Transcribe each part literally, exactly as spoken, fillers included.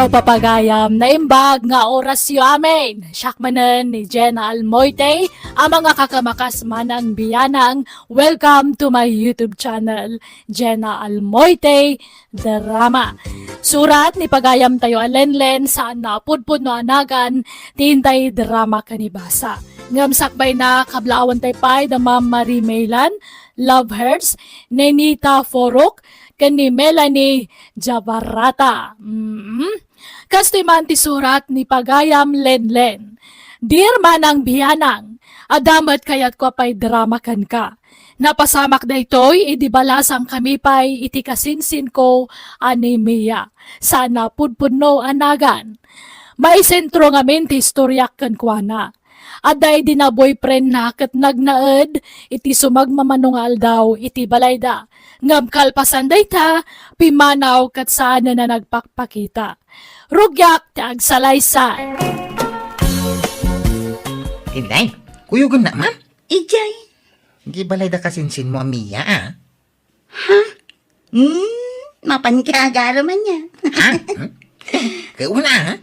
Papagayam, naimbag nga orasyo amin. Siak manen ni Jenna Almoite, a mga kakamakas manang biyanang. Welcome to my YouTube channel, Jenna Almoite Drama. Surat ni pagayamtayo a Lenlen, saan a pudpudno a nagan, ti intay drama ken ibasa. Ngem sakbayna, kablaawantayo pay da Ma'am Marie Maylan, Love Hurts, Nenita Forok, ken ni Melanie Jabarata. Mm. Kastoy man ti surat ni pagayam Lenlen. Dear manang biyanang, adda met kayatko a paidrama kenka. Napasamak daytoy idi balasangkami pay iti kasinsinko a ni Mia. Saan a pudpudno a nagan. Maisentro ngamin ti istoriak kenkuana. Adda idi na boyfriendna ket nagnaed iti sumagmamano nga aldaw iti balayda. Ngem kalpasan dayta, pimmanaw ket saanen a nagpakpakita. Rugiak ti agsalaysay. Inday, kuyogennak man? Idiay. Di balayda kasinsinmo a Mia, a? Ha? Hmm, mapan ka, agaro man niya. Ha? Hmm? Kaya una, ha?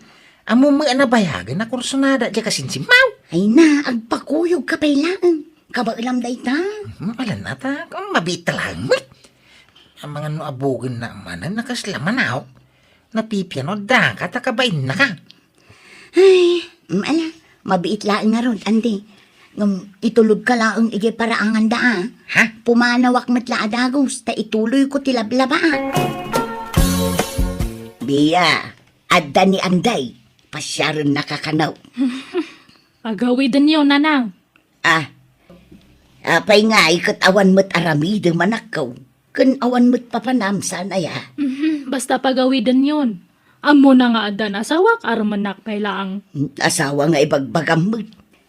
Ammom met a nabayagen a kursunada diay kasinsinmo? Ay na, agpakuyogka pay laeng. Kabaelam dayta. Hmm, ala na ta, kung mabiit laeng met. Amangan no abugennak manen a kasla manaw. Napipiano daka ta kabaennaka. Ay, mm, ala, mabiit laeng ngarud, Andi. Ngem itulodka laeng idiay paraanganda, a. Ha? Pumanawak met la a dagus, ta ituloyko ti lablaba, a. Bia, adda ni Anday, pasiarennaka kano. Pagawidenyo, nanang. A, apay ngay ket awan met aramidem, anakko? Ken awan met papanam saan aya? Mhm, basta pagawidenyon. Ammona nga addan asawak, armennak pay laeng. Asawa nga ibagbagam met.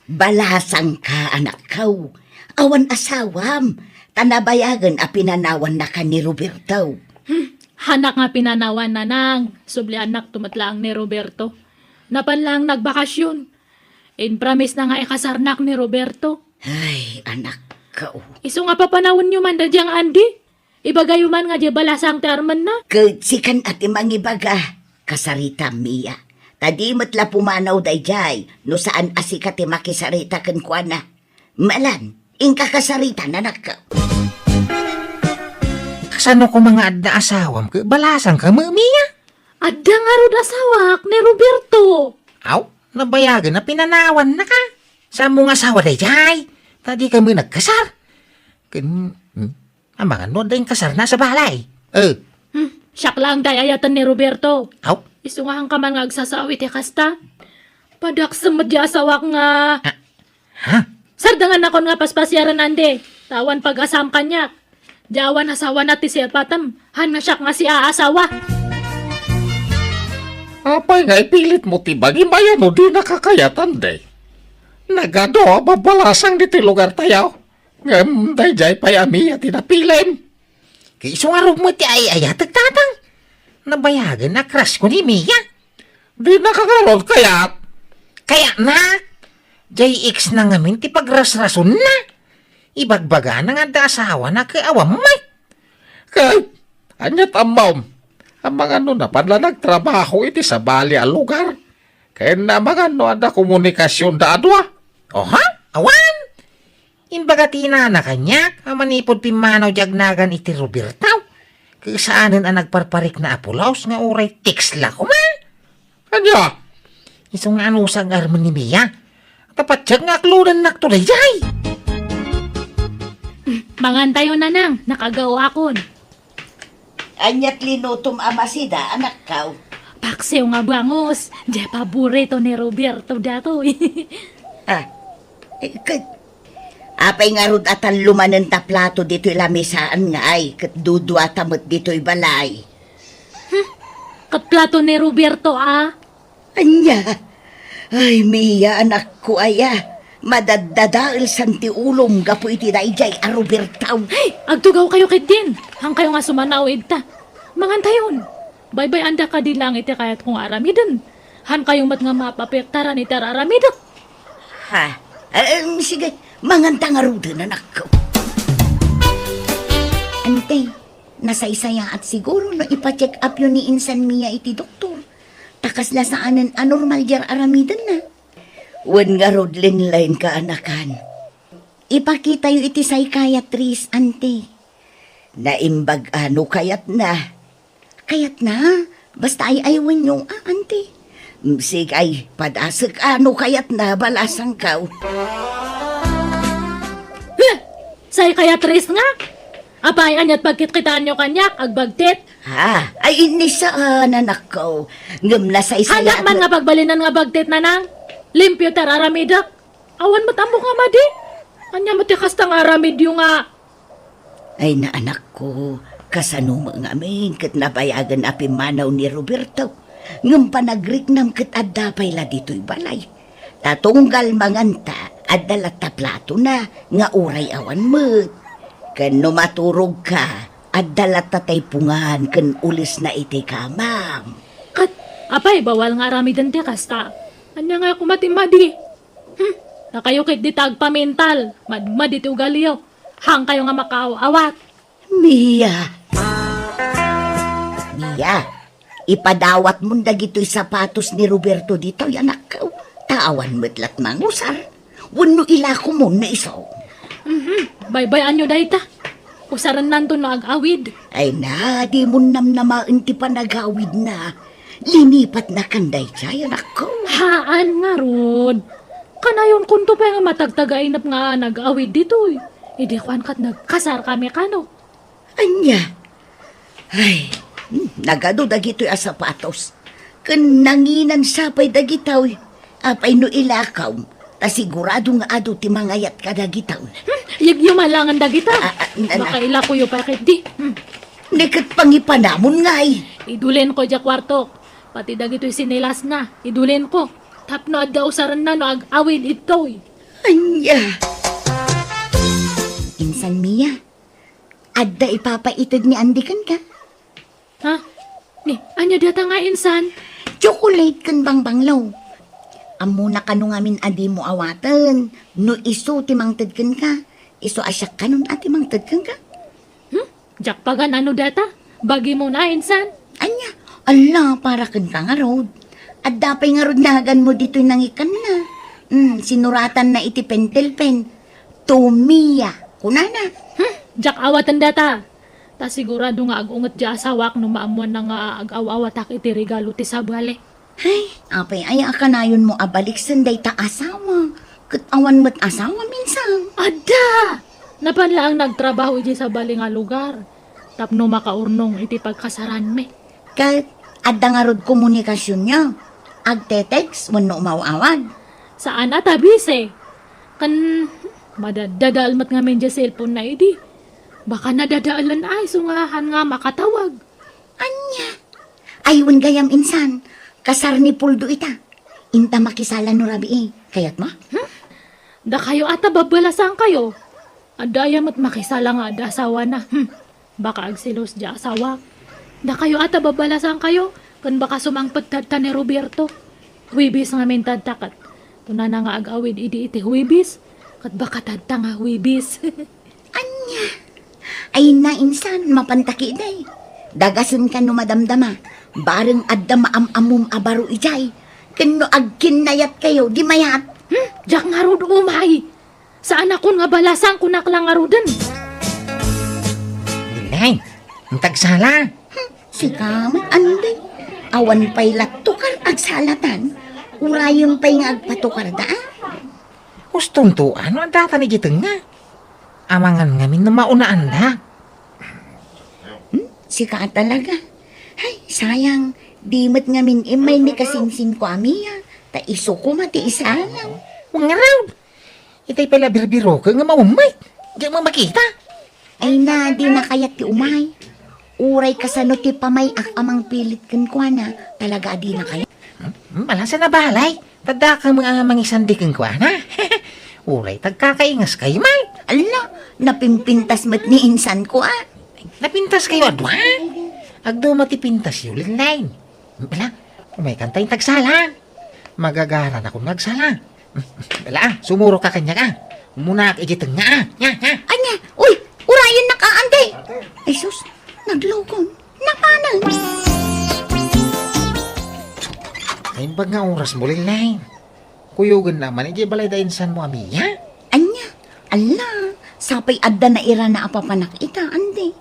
Balasangka, anakko. Awan asawam, ta nabayagen a pinanawannaka ni Roberto. Hmm, hanak nga pinanawan, nanang. Subliannakto met laeng ni Roberto. Napan laeng nagbakasyon. Impromisena nga ikasarnak ni Roberto. Ay, anakko. Isu nga papanawenyo man daydiay nga Andi. Ibagayo man nga diay balasang ti armenna. Ket sikan a ti mangibaga, kasaritam, Mia. Ta di met la pumanaw daydiay no saan a sika ti makisarita kenkuana. Malan, inka kasaritam, anakko. Kasano koma nga adda asawam ket balasangka met, Mia? Adda ngarud asawak ni Roberto. Aw, nabayagen a pinanawannaka. Saanmo nga asawa daydiay? Ta dika met nagkasar. Ken, hmm, amangan no adda inkasarna sa balay. Eh. Hmm, siak laeng ti ay-ayaten ni Roberto. Aw? Isu nga haanka man nga agsasaw iti kasta. Padaksem met diay asawak nga. Ah, ha? Sardengannakon nga paspasiaren, Andi. Ta awan pag-asaam kaniak. Diay awan asawana ti sirpatem, han nga siak nga siaasawa. Apay nga ipilitmo ti bagim aya no dinaka kayat, Andi? Nagadu a babalasang ditoy lugartayo. Ngem daydiay pay a Mia ti napilim. Ket isu ngarud met ti ay-ayatek, tatang. Nabayagen a crushko ni Mia. Dinaka ngarud kayat? Kayatna. Diay ex na ngamin ti pagrasrasonna. Ibagbagana nga adda asawana ket awan met. Ket ania ti ammom? Amangan no napan la nagtrabaho iti sabali a lugar. Ken amangan no adda komunikasionda a dua. Oha? Awan. Imbaga ti inana kaniak a manipud pimmanaw diay agnagan iti Roberto, ket saanen a nagparparikna a pulos nga uray text la koma. Ania? Isu nga anusag nga armen ni Mia. Ta patiek nga aklodennakto daydiay. Mangantayo, nanang, nakagaw akon. Ania ti linutom a masida, anakko? Paksiw nga bangus, diay paborito ni Roberto datoy. Ah, eh, ket, apay ngarud a tallo manen ta plato ditoy lamisaan nga ay, ket dudua ta met ditoy balay? Hmm, ket plato ni Roberto, a? Ania? Ay, Mia, anakko aya. Madaddadaelsan ti ulom gapu iti daydiay a Roberto. Ay, agtugawkayo ketdin. Haankayo nga sumanaw ita. Mangantayon. Baybay-anda kadi laeng iti kayatko nga aramiden. Haankayo met nga mapapiektaran iti ar-aramidek. Ha? Eh, em, sige, manganta ngaruden, anakko. Ante, nasaysayaat siguro no ipa-check up yo ni insan Mia iti doktor. Ta kasla saanen a normal diay aramidenna. Wen ngarud, Linline, kaanakan. Ipakitayo iti psychiatrist, anti. Naimbag a no kayatna. Kayatna? Basta ay-aywenyo, a, anti. Mm, sige, ay, padasek a no kayatna, balasangko. Huh! Psychiatrist nga? Apay, ania't pagkitkitaanyo kaniak, agbagtit? Ha? Ay, innisaan, anakko. Ngem nasaysayat. Haannak man nga pagbalinan nga bagtit, nanang. Limpio ti ar-aramidek. Awan met ammok nga madi. Ania met ti kasta nga aramidyo nga? Ay, naanakko, kasano met ngamin ket nabayagen a pimmanaw ni Roberto? Ngem panagriknam ket adda pay la ditoy balay. Ta tunggal manganta, adda latta platona nga uray awan met. Ken no maturogka, adda latta taypongan ken ulesna iti kamam. Ket, apay, bawal nga aramiden ti kasta? Ania nga koma ti madi? Hmm, dakayo ketdi ti agpamental, madmadi ti ugaliyo. Haankayo nga makaaw-awat. Mia. Mia, ipadawatmon dagitoy sapatos ni Roberto ditoy, anakko. Ta awan met lat mangusar. Wenno ilakomon no isu. Mhm, baybay-anyo dayta. Usarennanto no ag-awid. Ay na, dimon namnamaen ti panagawidna. Linipatnakan daydiay, anakko. Haan ngarud. Kanayonkonto pay nga matagtagainep nga nag-awid ditoy. Idi kuan ket nagkasarkami kano. Ania? Ay, hmm, nagadu dagitoy a sapatos. Ken nanginan sa pay dagitoy. Apay no ilakom, ta sigurado nga adu ti mangayat kadagitoy. Hmm, yegyo man laengen dagita. Ah, ah, na, na. Baka ilakoyo pay ketdi. Hmm. Ni ket pangipanamon ngay. Idulenko diay kuartok. Pati dagitoy sinelasna, idulenko. Tapno adda usarenna no ag-awid ditoy. Ania? Insan, Mia, adda ipapaited ni Andy kenka? Ha? Ni, ania dayta nga insan? Chocolate ken bangbanglo. Ammona kano ngamin a dimo awaten no isu ti mangted kenka. Isu a siak kanon a ti mangted kenka. Hmm? Diak pagan-ano dayta? Bagimon a, insan? Ania? Alla, para kenka ngarud. Adda pay ngarud naganmo ditoy nangikanna. Hmm, sinuratanna iti pentel pen. To Mia, kunana. Hmm, diak awaten dayta. Ta sigurado nga ag-unget diay asawak no maammoanna nga ag-aw-awatak iti regalo ti sabali. Ay, apay aya a kanayonmo a baliksen dayta asawa? Ket awan met asawa, insan. Adda! Napan laeng nagtrabaho idiay sabali nga lugar tapno makaurnong iti pagkasaranmi. Ket adda ngarud komunikasionyo? Agte-text wenno umaw-awag? Saan a ta busy. Ken madadadael met ngamin diay cellphone-na idi. Baka nadadaelen a isu nga haan nga makatawag. Ania? Ay, wen gayam insan, kasar ni Poldo ita. Inta makisala no rabii. Kayatmo? Hmm? Dakayo a ta babbalasangkayo. Adda aya met makisala nga adda asawana. Hmm. Baka agselos diay asawa. Dakayo a ta babbalasangkayo, ken baka sumangpet tadta ni Roberto. Huwebes ngamin tadta ket kunana nga ag-awid idi iti Huwebes, ket baka tadta nga Huwebes. Ania? Ay na, insan, mapanta ketdi. Dagasenka no madamdama. Bareng adda maam-ammom a baro idiay. Ken no agkinnayatkayo, di mayat. Hmm? Diak ngarud umay. Saanakon nga balasang, kunak la ngaruden. Nay, inta agsala. Hmm, sika met, Andy. Awan pay la tukar agsalatan. Urayen pay nga agpatukarda, a? Hustonto, no adda dayta idiay tengnga. Amangan ngamin no maunaan da. Hmm? Sika a talaga. Ay, sayang. Di met ngamin immay ni kasinsinko a Mia. Ta isu koma ti isayang. Wen ngarud. Itay pay la birbiroken nga maumay. Diak met makita. Ay na, dina kayat ti umay. Uray kasano ti pamay-ak a mangpilit kenkuana, talaga a dina kayat. Hmm, balasang nabalay. Tadda ka nga mangisandi kenkuana. Uray tagkakaingaskay met. Ala, napimpintas met ni insanko, a. Napintaskayo a dua? Agduma ti pintasyo, Linline. Ala, umaykan ta inta agsala. Magagaranakon nga agsala. Ala, a, sumurok ka kaniak, a. Umunaak idiay tengnga, a. Nia, nia. Ania? Uy, urayennaka, Andy. Ay sus, naglugon. Napanen. Naimbag nga oras mo, Linleng. Kuyogen na man iti balay da insan mo a Mia? Ania? Ala, sapay adda nairana a papanak ita, Andy.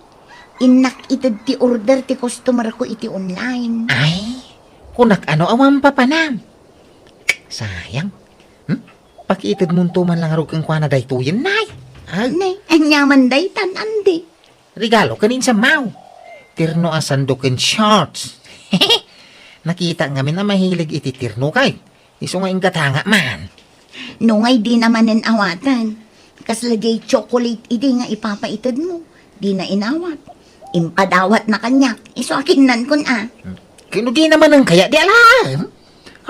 Innak ited ti order ti customer ko iti online. Ay, kunak ano awan papanam. Sayang. Hmm? Pakiited mo man lang arog kenkuana daytoyen, nay. Ah. Nay, ania man daytan, Andy? Regalo ken insan mo. Terno a sando ken shorts. Nakita ngamin a mahilig iti terno kay. Isu nga inggatanga man. No ngay di na manen awaten. Kasla jay chocolate idi nga ipapaited mo. Di na inawat. Impadawat na kaniak. Isu a kinnan kun a. Kano di na manen kaya di alaem?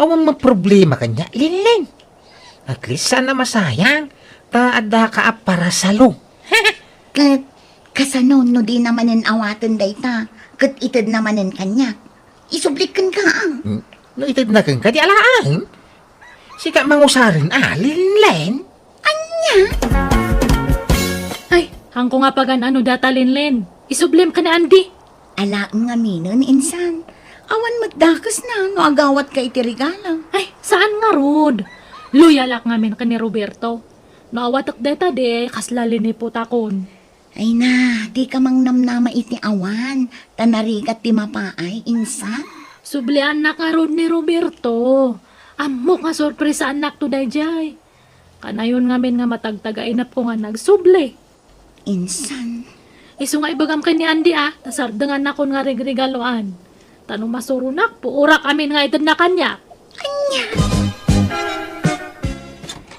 Awan maproblema kaniak, Linleng. At least sana masayang. Ta adda ka a parasalo. Ket kasano no di na manen awaten dayta? Ket ited na manen kaniak. Isublik kenka, ah. Hmm. No ited na kenka, di alaen. Sika mangusaren, ah, Linleng. Ania? Ay, hangko nga pagan-ano data, Linleng. Isublem ka ni Andy. Alaen nga minen, insan. Awan met dakes na no agawat ka iti regalo. Ay, saan ngarud? Loyalak ngamin ken ni Roberto. No awatek dayta, di kasla liniputakon. Ay na, di ka mangnamnama iti awan, ta narigat ti mapaay, insan. Subliannak ngarud ni Roberto. Ammok nga sorpresaannak to dayjay. Kanayon ngamin nga matagtagainepko nga nagsubli. Insan. Isu nga ibagam ken ni Andy a, ta sardengannakon nga regregaloan. Ta no masuronak, puorak amin nga itedna kaniak. Ania?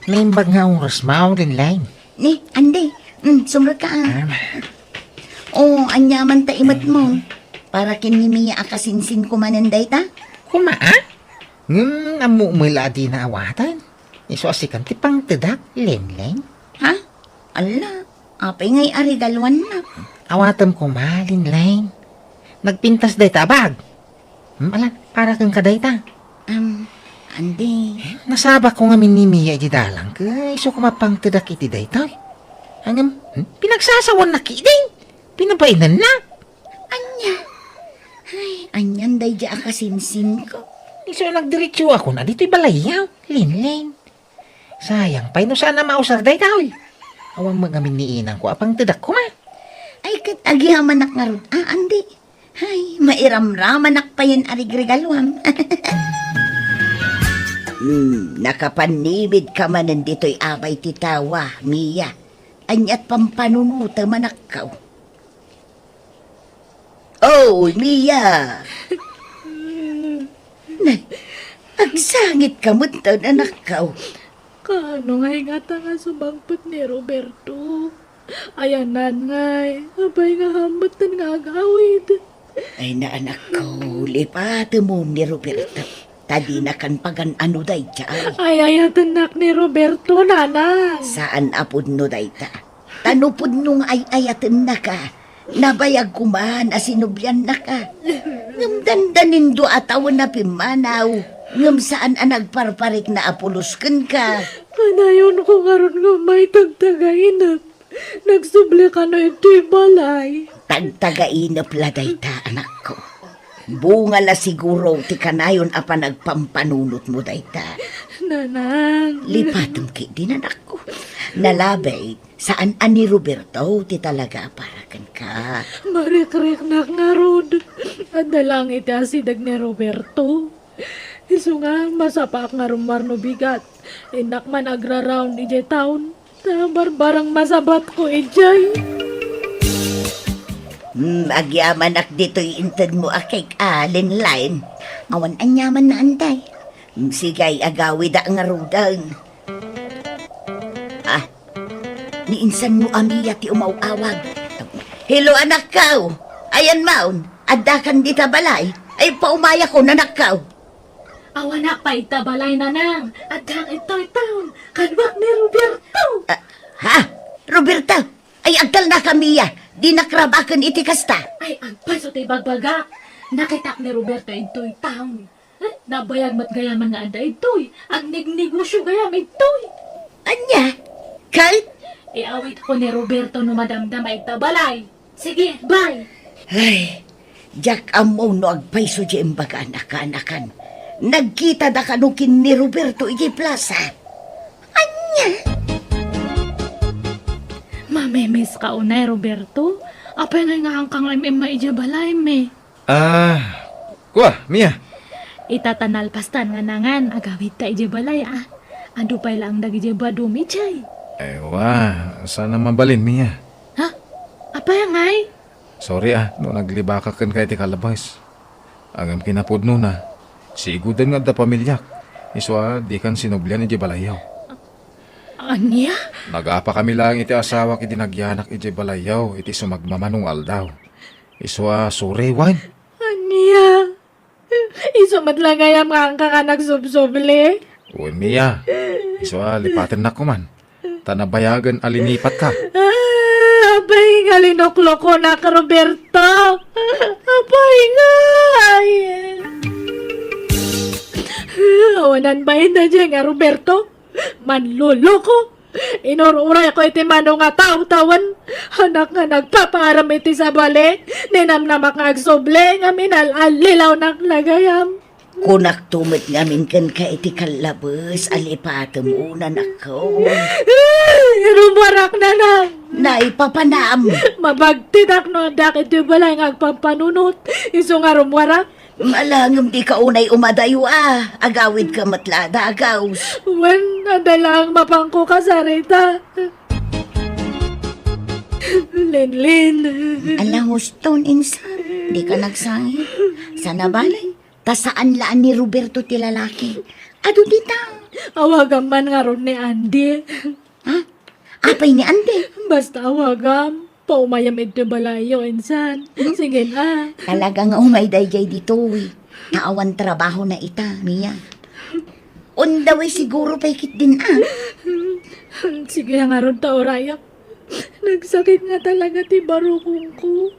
Naimbag nga oras mo, Linleng. Ni, Andy, mm, sumrek ka, ah. Ah. Oh, ania man ta imet mo? Para ken ni Mia a kasinsin ko manen dayta? Kuma, ah? Ngem, ammo met la a di na awaten. Isu a sikan ti pangtedak, Linleng. Ha? Ala, apay ngay a regaluannak? Awatem koma, Linleng. Nagpintas dayta a bag. Hmm, ala, para kenka dayta. Um, Andy. Nasabak ko ngamin ni Mia iti dalan, ket isu koma pangtedak iti dayta. Ngem, hmm, pinagsasawannak idi. Pinabainanna. Ania? Ay, anian daydi a kasinsin ko. Isu a nagdiretso ako na ditoy balayyo, Linleng. Sayang pay no saan a mausar dayta, oy. Awan met ngamin ni inang ko a pangtedak koma. Ay, ket agyamanak ngarud, ah, Andy. Ay, mairamramanak payen a rigregaluam. Hmm, nakapannimid ka manen ditoy abay ti tawa, Mia. Aniat pampanunotem, anakko? Oh, Mia! Nay, agsangit ka met, anakko. Kaano ngay ngata nga sumangpet ni Roberto? Ayanan ngay, apay nga hammetten nga agawid? Ay na, anakko, lipatem ni Roberto. Ta dinakan pagan-ano daydiay. Ay, ayatennak ni Roberto, nanang. Saan a pudno dayta. Ta no pudno nga ay-ayatennaka, nabayag koma a sinubliannaka. Ngem dandanin dua a tawen a pimmanaw, ngem saan a nagparparikna a pulos kenka. Kanayonko ngarud nga umaytagtagainep. Nagsubli kano iti balay. Tagtagainep la dayta, anakko. Bunga la siguro ti kanayon a panagpampanunotmo dayta. Nanang. Lipatem ketdin, anakko. Nalabit, saan a ni Roberto ti talaga a para kenka. Marikriknak ngarud. Adda laeng iti asideg ni Roberto. Isu nga, masapaak nga rummuar no bigat. Innak man agra-round idiay town. Ta barbareng masabatko idiay. Hmm, agyamanak ditoy intedmo a cake, Linleng. Awan aniamanna, Andy. Hmm, sige, agawida ngaruden. Ah, ni insanmo a Mia ti umaw-awag. Hello, anakko. Ayanmon, addakan dita balay? Ay, paumayakon, anakko. Awanak pay ita balay, nanang. Addaak itoy town. Kaduak ni Roberto. Ah, ha? Roberto? Ay, agtalnaka, Mia. Dinak rabaken iti kasta. Ay, agpayso ti ibagbagak. Nakitaak ni Roberto itoy town. Eh, nabayag met gayam nga adda itoy. Agnegnegosio gayam itoy. Ania? Ket? Iawidko ni Roberto no madamdama ita balay. Sige, bye. Ay, diak ammo no agpayso ti imbagan a kaanakan. Nagkitada kano ken ni Roberto iti plasa? Ania? Mamimiss ka unay, Roberto? Apay nga nga hankang imma idiay balaymi? Ah, kua, Mia. Ita ta nalpastan nga nangan, agawidta idiay balay, a. Adu pay laeng dagidiay badumi idiay. Ay, wa, saan a mabalin, Mia? Ha? Apay ngay? Sorry, a, no naglibakak kenka iti kalabes. Ngem kinapudnona, sigoden nga adda pamiliak. Isu a, dikan sinublian idiay balayyo. Ania? Nagapakami laeng iti asawak idi nagyanak idiay balayyo iti sumagmamano nga aldaw. Isu a, sorry, wen. Ania? Isu met la gayam nga hankaka nagsubsubli? Wen, Mia. Isu a, lipatennak koman. Ta nabayagen a linipatka. Ah, apay nga linuklokonak, Roberto? Apay ngay? Awanan bain daydiay nga Roberto? Manloloko. Inur-urayko iti mano nga tawtawen. Anak nga nagpapaaram iti sabali. Ninamnamak nga agsubli nga minal-allilawnak la gayam. Kunakto met ngamin kenka iti kallabes a lipatem unanakko. Rummuarak, nanang. Naipapanam. Mabagtidak no addak iti balay nga agpampanunot. Isu nga rummuarak. Malangem dika unay umadayo a, agawidka met la a dagus. Wen, adda laeng mapanko kasarita. Lenlen. Ala, huston, insan. Dika nagsangit. Sana bale, ta saan la a ni Roberto ti lalaki. Adu dita. Awagam man ngarud ni Andy. Ha? Apay ni Andy? Basta awagam. Paumayam iti balayyo, insan. Hmm? Sige na. Talaga nga umay daydiay ditoy. Ta awan trabahona ita, Mia. On the way siguro pay ketdin a. Sige ngarud ta urayak. Nagsakit nga talaga ti barukongko.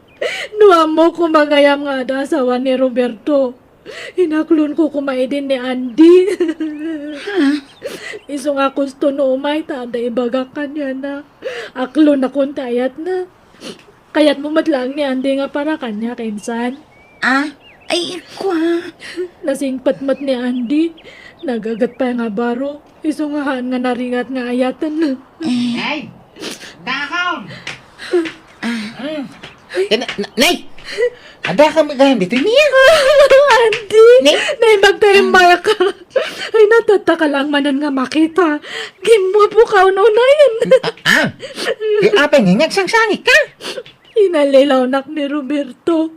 No ammok koma gayam nga adda asawa ni Roberto, inaklonko koma idin ni Andy. Ha? Isu nga kusto no umay ta adda ibagak kaniana. Aklonakon ti ayatna. Kayatmo met laeng ni Andy nga para kaniak, insan? Ah, ay, kua. Nasingpet met ni Andy. Nagaget pay nga baro. Isu nga haan nga naringat nga ayaten. Eh. Nay! Dakon! Ah. Mm. Eh, na-, na-, nay! Adda ka gayam ditoy, Mia? Andy! Nay? Nay, magtaimaya ka. Ay, natattaka lang manen nga makita. Gimmupo ka ununayen. Ah, ah. Eh, apay nga, nagsangsangit ka? Inallilawnak ni Roberto.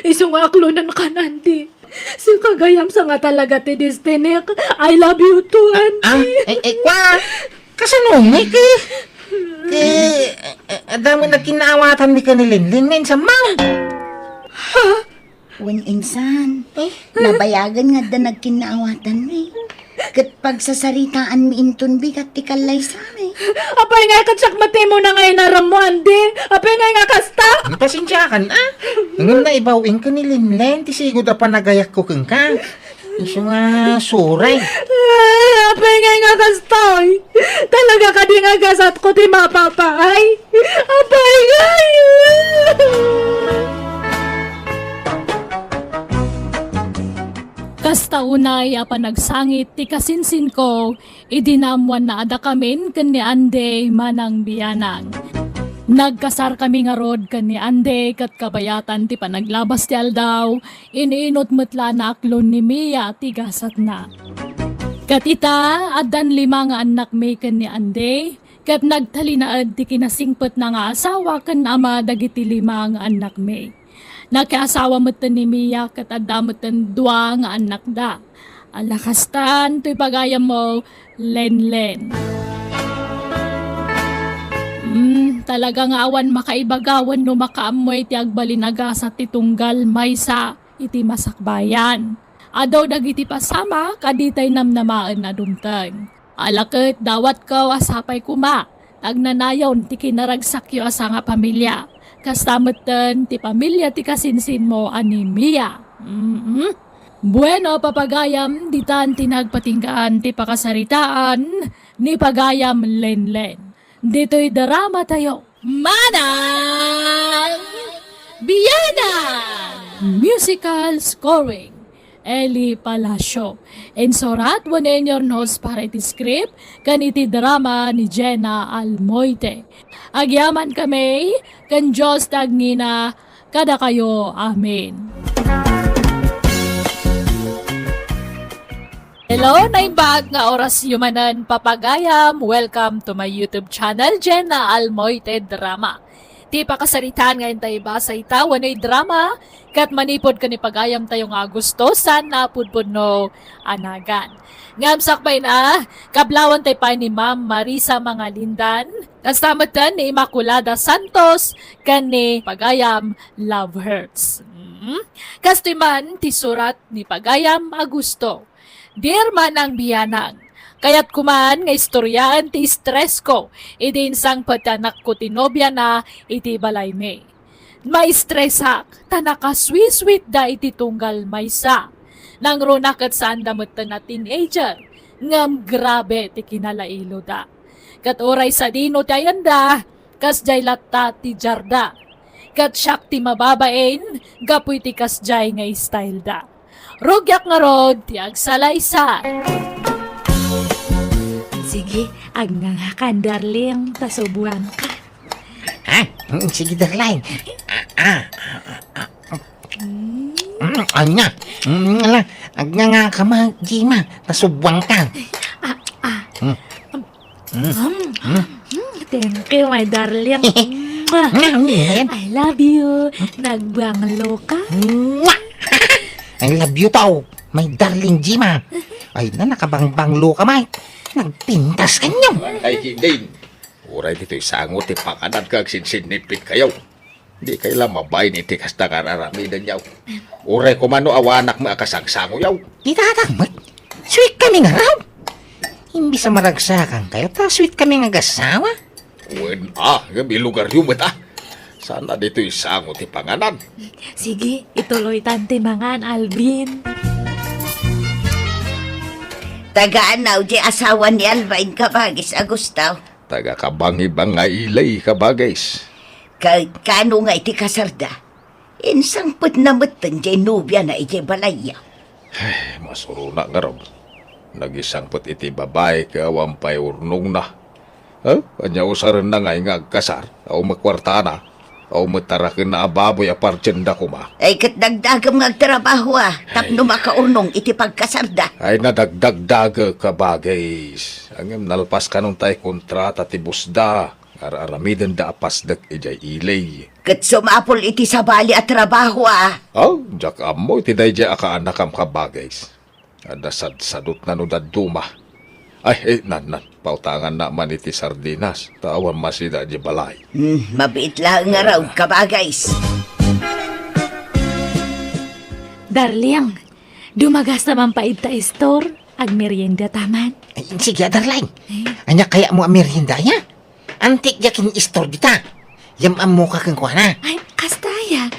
Isu nga aklonen kan Andy. Sika gayam sanga talaga ti destinik. I love you too, Andy. Ah, eh, eh, kua? Kasano ni ki? Ki, eh, eh, adda met nagkinaawatanmi ken ni Linlin nga insammo. Ha? Wen insan. Eh? Nabayagen nga adda nagkinnaawatanmi. Ket pagsasaritaanmi inton bigat ti kallaysami. Apay nga ket siak met ti umuna nga inarammo, Andy? Apay nga nga kasta? Pasensiakan, a. Ngem naibaw-in ken ni Linlen ti sigud a panagayatko kenka. Isu nga suray. Ah, apay nga nga kasta, oy? Talaga kadi nga gasatko ti mapapaay? Apay nga! Kasta unay a panagsangit ti kasinsinko idi naammoanna a dakamin ken ni Andy manangbianang. Nagkasarkami ngarud ken ni Andy ket kabayatan ti panaglabas ti aldaw, iniinut met la a naaklon ni Mia ti gasatna. Ket ita, addan lima nga annakmi ken ni Andy, ket nagtalinaed ti kinasingpetna nga asawa ken ama dagiti lima nga annakmi. Nakiasawa metten ni Mia ket adda metten dua nga annakda. Ala kastan toy pagayammo, Lenlen. Hmm, talaga nga awan makaibaga wenno makaammo iti agbalin a gasat ti tunggal maysa iti masakbayan. Adu dagiti pasamak a ditay namnamaen a dumteng. Ala ket dawatko a sapay koma, ta agnanayon ti kinaragsakyo a sangapamilia. Kasta metten ti pamilia ti kasinsinmo a ni Mia. Mm-mm. Bueno, papagayam, ditan ti nagpatinggaan ti pakasaritaan ni pagayam Lenlen. Ditoy drama tayo. Manang Bianang! Musical scoring. Eli Palacio. Insurat wenno inyurnos para iti script ken iti drama ni Jenna Almoite. Agyamankami ken Dios ti agngina kadakayo. Amen. Hello, naimbag nga orasyo manen, papagayam. Welcome to my YouTube channel, Jenna Almoite Drama. Ti pakasaritaan nga intay basa ita wenno drama, ket manipud ken ni pagayamtayo nga Agosto, saan a pudpudno a nagan. Ngem sakbayna, kablawantay pay ni Ma'am Marisa Mangalindan, kasta metten ni Immaculada Santos, ken ni pagayam Love Hurts. Mm. Kastoy man ti surat ni pagayam Agosto. Dear Manang Bianang, kayatko man nga istoryaen ti stress ko idi insangpet ti anakko ti nobiana iti balaymi. Maistresak ta nakasweet-sweet da iti tunggal maysa. Nangruna ket saanda metten a teenager, ngem grabe ti kinalailoda. Ket uray sadino ti ayanda, kasdiay latta ti diarda. Ket siak ti mababain gapu iti kasdiay nga styleda. Rugiak ngarud ti agsalaysay. Sige, agngangakan, darling, ta subuanka. Ah, mm, sige, darling. Ah, ah, ah, ah. Mm, anya? Mm, ala, agnangaka man, Jima, ta subuanka. Ah, ah. Mm. Mm. Mm. Mm. Thank you, my darling. Mwah. Mm, mm. I love you. Nagbanglo ka? Mwah! I love you too, my darling Jima. Ay na, nakabangbanglo ka, Mike. Nagpintas kanyo. Ay, Kidin. Uray ditoy sango ti panganan ket agsinsinnipit kayo. Di kay la mabain iti kasta nga ar-aramidenyo. Uray koma no awanak met a kasangsangoyo. Di tatak met. Sweet kami nga raw. Imbis a maragsakan kayo, ta sweet kami nga agasawa. Wen a, ngem ilugaryo met a. Saan a ditoy sango ti panganan. Sige, ituloy tan ti mangan, Alvin. Taga anaw di asawa ni Alvin, kabagis Agosto? Taga Kabangibang nga Ilay, kabagis. Ka-, kano nga iti kasarda? Insangpetna metten diay nobiana idiay balayyo. Ay, masurona ngarud. Nagisangpet iti babai ket awan pay urnongna. Eh, ania usarenna ngay nga agkasar? Awan met kuartana. Awan met tarakenna a baboy a partienda koma. Ay, ket dagdagem nga agtrabaho a tapno makaurnong iti pagkasarda. Ay, nadagdagdagek, kabagis. Ngem nalpas kanon tay kontrata ti boss da. Ar-aramidenda a pasdek idiay Ilay. Ket sumapul iti sabali a trabaho a. Oh, diak ammo iti daydiay a kaanakam, kabagis. Adda sadsadutna no dadduma. Ay, eh, nan, nan, pautanganna man iti sardinas, ta awan masida idiay balay. Hmm, mabiit laeng ngarud, kabagis. Darling, dumagasta man pay ita store, agmerienda ta man. Ay, sige, darling. Eh? Ania kayatmo a merienda, ya? Antik diay kin-istor dita. Yam-ammoka kenkuana. Ay, kasta aya.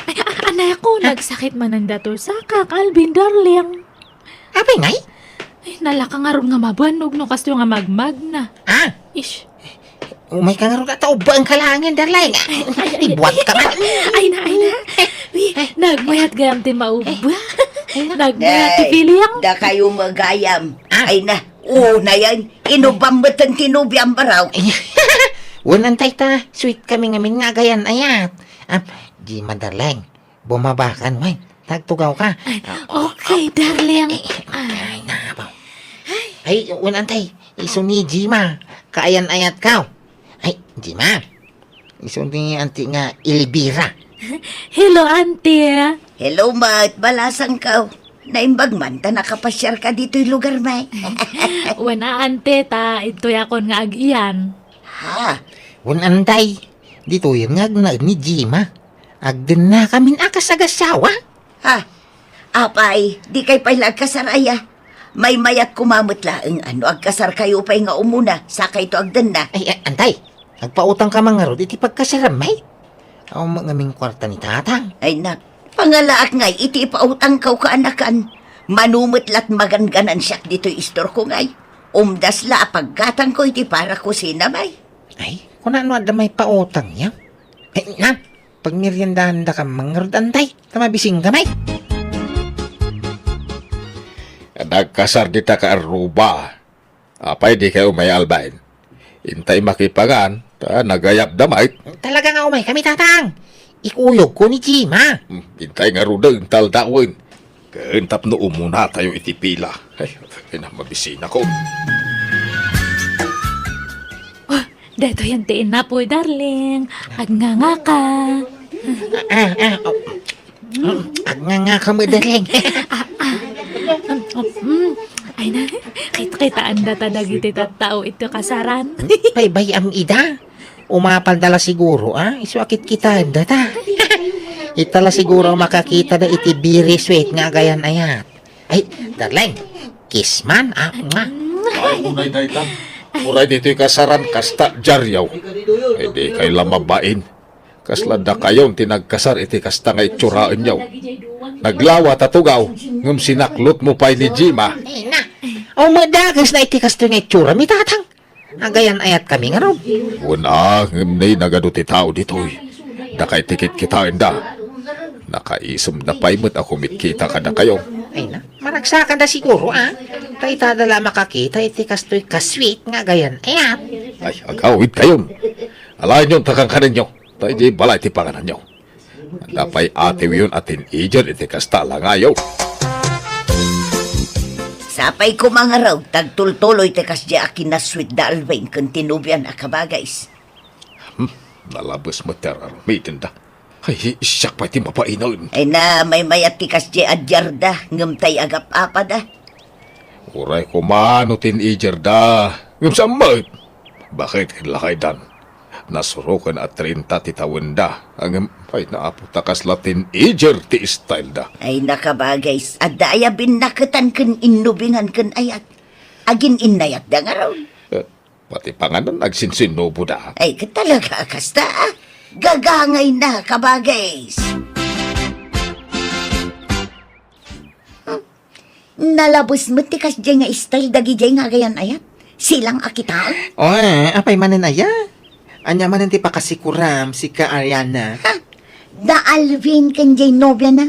Ay, a-, anay ako, nagsakit manen da toy sakak, Alvin, darling. Apay ngay? Ay, nalaka ngarud nga mabannog no kastoy nga magmagna. Ah? Ish. Umayka ngarud ta ubbaenka laengen, darling. Ay, ay, ay, ibuatka man. Ay na, ay na. Uy, nagmayat gayam ti maubba. Nagmayat ti feeling. Dakayo met gayam. Ah? Ay na. Unayen, inubbam metten ti nobiam, baro. Wen, antay ta, sweet kami ngamin nga agayan-ayat. Ah, Jima, darling, bumabakan, wen. Tagtugawka. Ay, okay, darling. Ay, ay, nabaw. Ay, wen, antay, isu ni Jima, kaayan-ayatka. Ay, Jima. Isu ni Auntie nga Elvira. Hello, Auntie. Hello, met. Balasangko. Naimbag man ta nakapasiarka ditoy lugarmi. Wen a, Auntie, ta idtoyakon nga ag-iyan. Ha? Wen, Antay, ditoyen nga agnaed ni Jima. Agdennakamin a kas agasawa. Ha? Apay, dikay pay la agkasar aya? Maymayat koma met laeng a no agkasarkayo pay nga umuna, sakayto agdenna. Ay, a-, Antay, agpautangka man ngarud iti pagkasarammi? Awan met ngamin kuarta ni Tatang. Ay, nak, pangalaak ngay iti ipautangko, kaanakan. Mano met la't maganganansiak ditoy istorko ngay. Umdas la a paggatangko iti para kusinami. Ay, kunano adda maipautangyo? Ay, na, pagmeriendahandaka man ngarud, Antay, ta mabisingka met. Nagkasar dita ka arruba. Apay di kayo may albain? Intay makipangan, ta nagayapda met. Talaga nga umaykami, Tatang. Ikuyogko ni Jima. Hmm, intay ngaruden, ta aldawen. Ken tapno umunatayo iti pila. Ay, ay na, mabisinakon. Oh, daytoy ti inapoy, darling. Agngangaka. Ah, ah, oh. Mm, agngangaka met, darling. Ah, ah. Mm, ay na, kit-, kitaenda ta dagiti tattao iti kasaran. Baybay-am ida. Umapalda la siguro, ah? Isu a kitkitaendata. Ita la siguro makakitada iti very sweet nga agayan-ayat. Ay, darling, kiss man, ah, nga. Ay, unay dayta. Uray ditoy kasaran, kasta diaryo. Ay, di kayo la mabain. Kasla dakayon ti nagkasar iti kasta nga itsuraenyo. Naglawa ta tugaw, ngem sinaklotmo pay ni Jima. Ay, na. Aw, madages na iti kastoy nga itsura, mi, Tatang. Agayan-ayatkami ngarud. Wen a, ngem nay nagadu ti tao ditoy. Daka iti kitkitaenda. Nakaisemda pay met a kumitkita kadakayo. Ay na, maragsakanda siguro, ah. Ta itada la makakita iti kastoy ka-sweet nga agayan-ayat. Ay, agawidkayon. Alaenyon ta kankanenyo. Ta idiay balay ti pangananyo. Adda pay atiwyon a teenager iti kasta a langayo. Sapay koma ngarud, ta agtultuloy ti kasdiay a kinasweet da Alvin ken ti nobiana, kabagays. Hmm, nalabes met ti ar-aramidenda. Ay, siak pay ti mabainen. Ay na, maymayat ti kasdiay a diarda, ngem tay agap-apada. Uray koma no teenager da, ngem saan met? Baket ket lakaydan. Nasuroken a treinta ti tawenda, ngem pay naapo ta kasla teenager ti style da. Ay, nakabagay, adda aya binnaketan ken innubingan ken ayat. Agin-innayat da ngarud. Eh, pati panganan agsinsinubo da. Ay, ket talaga a kasta, ah. Gagangay na, kabagay. Nalabes met ti kasdiay nga style dagidiay nga agayan-ayat. Silang a kitaen. O, eh, apay manen aya? Ania manen ti pakasikuram, sika Ariana? Ha? Da Alvin ken jay nobiana,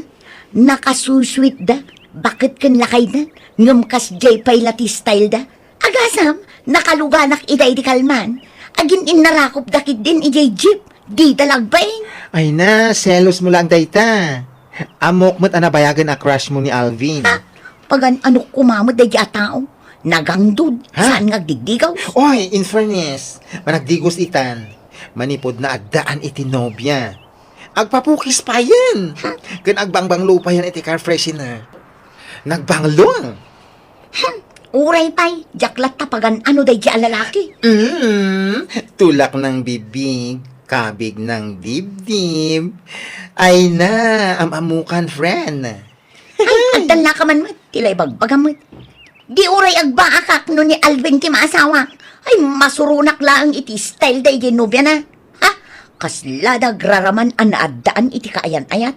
nakasusweet da, baket ken lakayda, ngem kasdiay pay la ti style da. Agasam, nakaluganak idiay di kalman. Agin-innarakopda ketdin idiay jeep, dida la agbain. Ay na, selos mo laeng dayta. Ammok met a nabayagen a crush mo ni Alvin. Ha? Pagan-anok koma met daydi a tao. Nagangdud, ha? Saan nga agdigdigaw? Oy, in fairness, managdigos itan. Manipud naaddaan iti nobia. Agpapukis payen. Ha? Ken agbangbanglo payen iti car freshener. Nagbanglo. Hmm, uray pay, diak latta pagan-ano daydi a lalaki. Mm, tulak ng bibig, kabig ng dibdib. Ay na, am-amukan, friend. Ay, agdalnaka man met, ti la ibagbagam met. Di uray agbaakak no ni Alvin ti maasawa. Ay, masuronak laeng iti style daydi nobiana. Ha? Kasla da agraraman a naaddaan iti kaayan-ayat.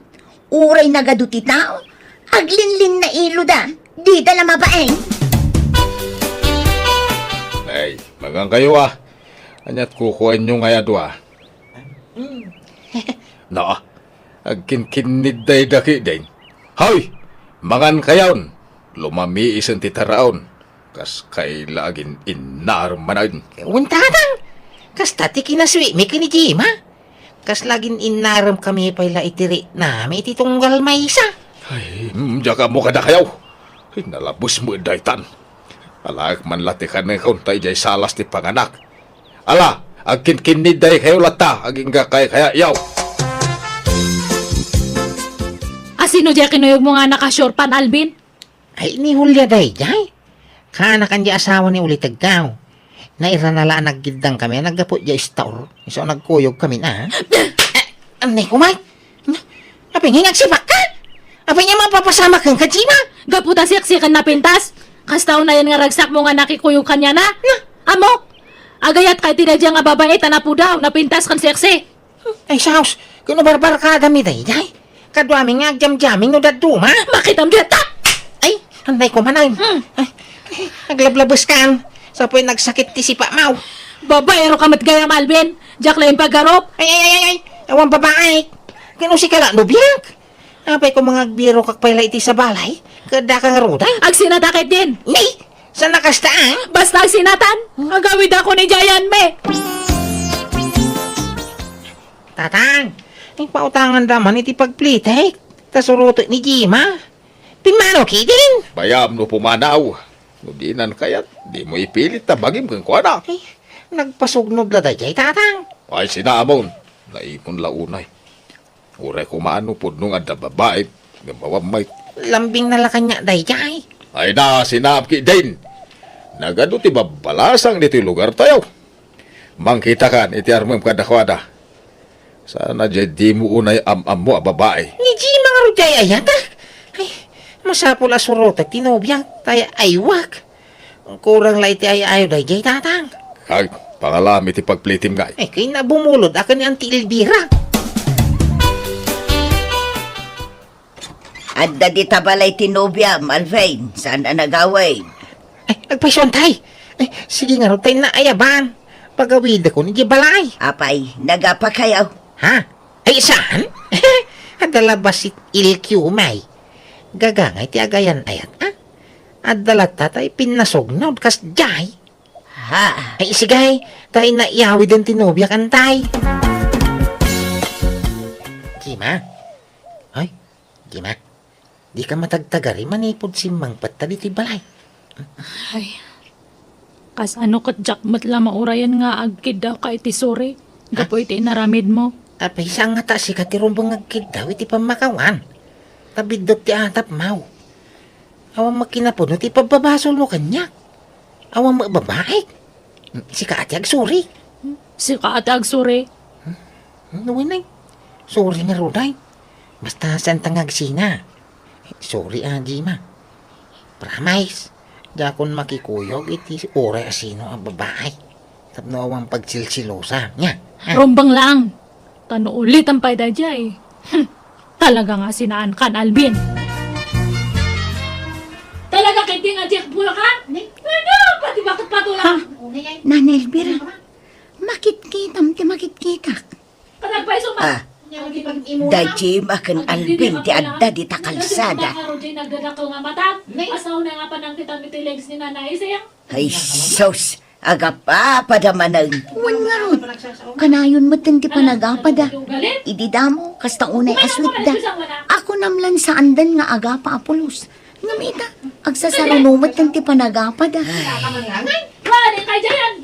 Uray nagadu ti tao, aglinlinnailoda, dida la mabain. Ay, magankayo, ah. Aniat kukuenyo nga adu, ah? No, agkinkinnid dayda ketdin. Hoy! Mangankayon! Lumamiisen ti taraon. Kas kaila agin-innarem manen. Wen, Tatang, kasta ti kinasweetmi ken ni Jima. Kasla agin-innaremkami pay la iti riknami iti tunggal maysa. Ay, mm, diak ammo kadakayo. Ay, nalabes met daytan. Alaek man la ti kanekon ta idiay salas ti panganak. Ala, agkinkinnid daykayo latta, agingga kaykayatyo. A sino diay kinuyogmo nga anak a sure pan, Alvin? Ay, ni Julia daydiay. Kaanakan di asawa ni Ulitegkaw. Nairana la a naggiddangkami a naggapu diay store. Isu a nagkuyogkami na. Eh, anay ko, Mike. Apay nga agsipakka? Apay nga mapapasamak kenka, Jima? Gapu ta seksi ken napintas. Kasta unayen nga ragsakmo nga nakikuyog kaniana. Na? Ammok, agayatka iti daydiay a babai ta napudaw, napintas ken seksi. Ay, sus, ken no barbarkadami daydiay. Kaduami nga agjamjaming no dadduma. Makitam dita! Ay, anday ko man ay. Hmm. Ay, ay, aglablabeskan. Sa po'y nagsakit ti sipamaw. Babaero ka met gayam, Alvin. Diak laeng pagarup. Ay, ay, ay, ay, ay. Awan babae. Ken no sika la, nobiak. Apay koma nga agbirokak pay la iti sabali? Ket daka ngarud, ay? Agsinata ketdin! Ni! Saan a kasta, ah? Basta agsinatan! Agawidakon idiay, me! Tatang, ipautanganda man iti pagplitek. Ta surotek ni Jima. Pimmano ketdin? Bayam no pumanaw. No dinan kayat, dimo ipilit ta bagim kenkuana. Ay, nagpasugnod la daydiay, Tatang. Ay, sinaamon. Naimon la unay. Uray koma no pudno nga adda babai, ngem awan met. Lambingna la kaniak daydiay. Ay na, sinaam ketdin. Nagadu ti babbalasang ditoy lugartayo. Mangkitakan iti armem kadakuada. Saan a diay dimo unay am-ammo a babai. Ni Jima ngarud diay ayat, ah. Ay, masapul a surotek ti nobiak, ta ay-aywak. Kurang la iti ay-ayo daydiay, Tatang. Ay, pangalam iti pagplitim ngay. Ay, kayna bumulod a ken ni Auntie Elvira. Adda dita balay ti nobiam, Alvin. Saan a nagawid? Ay, agpayso, Tay. Ay, sige ngarud, Tay, naayaban. Pagawidakon idiay balay. Apay, nagapakayo? Ha? Ay, saan? Adda la bassit ilkiw, may. Gagangay ti agayan-ayat, ah? Adda latta tay pinnasugnod kasdiay. Ha? Ay, sige, tay, naiyawiden ti nobiak, Tay. Jima? Ay, Jima, dika matagtagari manipud simmangpetta ditoy balay. Ay, kasano ket diak met la maurayan nga agkiddawka iti suri gapu iti inaramidmo? Apay, saan ngata sika ti rumbeng nga agkiddaw iti pammakawan? Ta biddut ti atapmo. Awan met kinapudno ti pabbabasolmo kaniak. Awan met babaik. Sika a ti agsuri. Sika a ti agsuri. Hmm, wen, ay. Suri ngarud, ay. Basta saanta nga agsina. Suri a, Jima. Promise. Diakon makikuyog iti uray a sino a babai. Tapno awan pagsilsilosa. Nya. Ha? Rumbeng laeng. Ta no ulitem pay daydiay. Hmm. Talaga nga sinaankan, Alvin. Talaga ketdi nga diak bulakan? Ni? Ano? Pati bakit patulang? Ha? Nana Elvira, makitkitam ti makitkitak. Katagpayso man. Ah, da Jim a ken Alvin ti adda dita kalsada. Nagdadakkel nga mata. Asaw na nga panangkitam iti legs ni Nanay Ising. Ay, sus! Agapapada manen. Wen ngarud, kanayon metten ti panagapada. Idi damo, kasta unay a suitda. Akunam lan saanden nga agapa a pulos. Ngem ita, agsasaruno metten ti panagapada. Kuan, kay Jayan!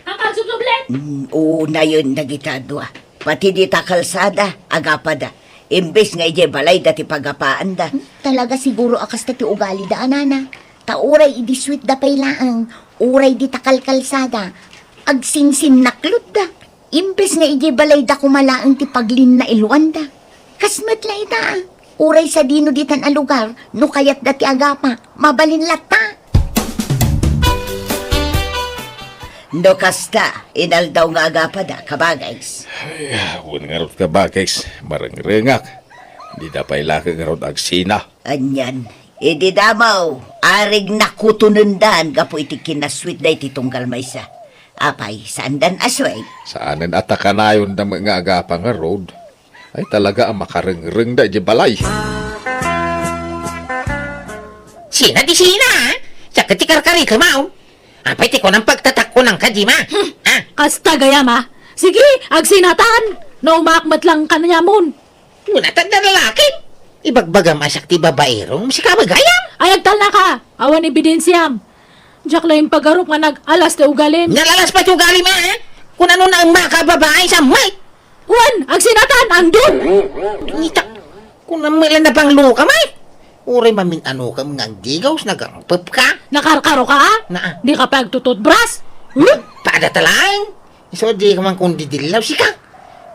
Ang pagsubsublet! Mm, unayen dagita a dua. Pati dita kalsada, agapada. Imbes nga idiay balayda ti pagapaanda. Hmm, talaga siguro a kasta ti ugalida, a nana. Ta uray idi suitda pay laeng, uray dita kalkalsada, agsinsinnaklutda. Imbes nga idiay balayda koma laeng ti paglinnailwanda. Kas met la ita, ah. Uray sadino ditan a lugar, no kayatda ti agapa, mabalin latta. No kasta, inaldaw nga agapada, kabagays. Ay, wen ngarud, kabagays, marengrengak. Dida pay la ngarud agsina. Anian, idi damo, arigna kutonendan gapu iti kinasuitda iti tunggal maysa. Apay, saandan a suit? Saanen a ta kanayonda met nga agapa ngarud. Ay, talaga a makarengrengda idiay balay. Sina ti sina, ah? Siak ket ti karkarikemaw. Apay ti kunam pagtatakko nang kadima? Hmm. Ah? Kasta gayam, ah. Sige, agsinatan. Naumaak met lang kanayamon. Kuna ta adda lalakim. Ibagbagam a siak ti babairong, sika met gayam. Ay, agtalnaka. Awan ebidensiam. Diak la impagarup nga nag-alas ti ugalim. Nalalas pay ti ugalim, eh? Kun ano na ang makababae sa mic. Wan, agsinatan, ang dun! Ngita, kun ang mila na bang luka, mic? Uray mamin ano ka, mga gigaws, nagangpep ka? Nakarkaro ka, ah? Na, ah. Di ka pa agtututbras? Hmm? Pada talaeng. Iso di ka man kundi dilaw, sika.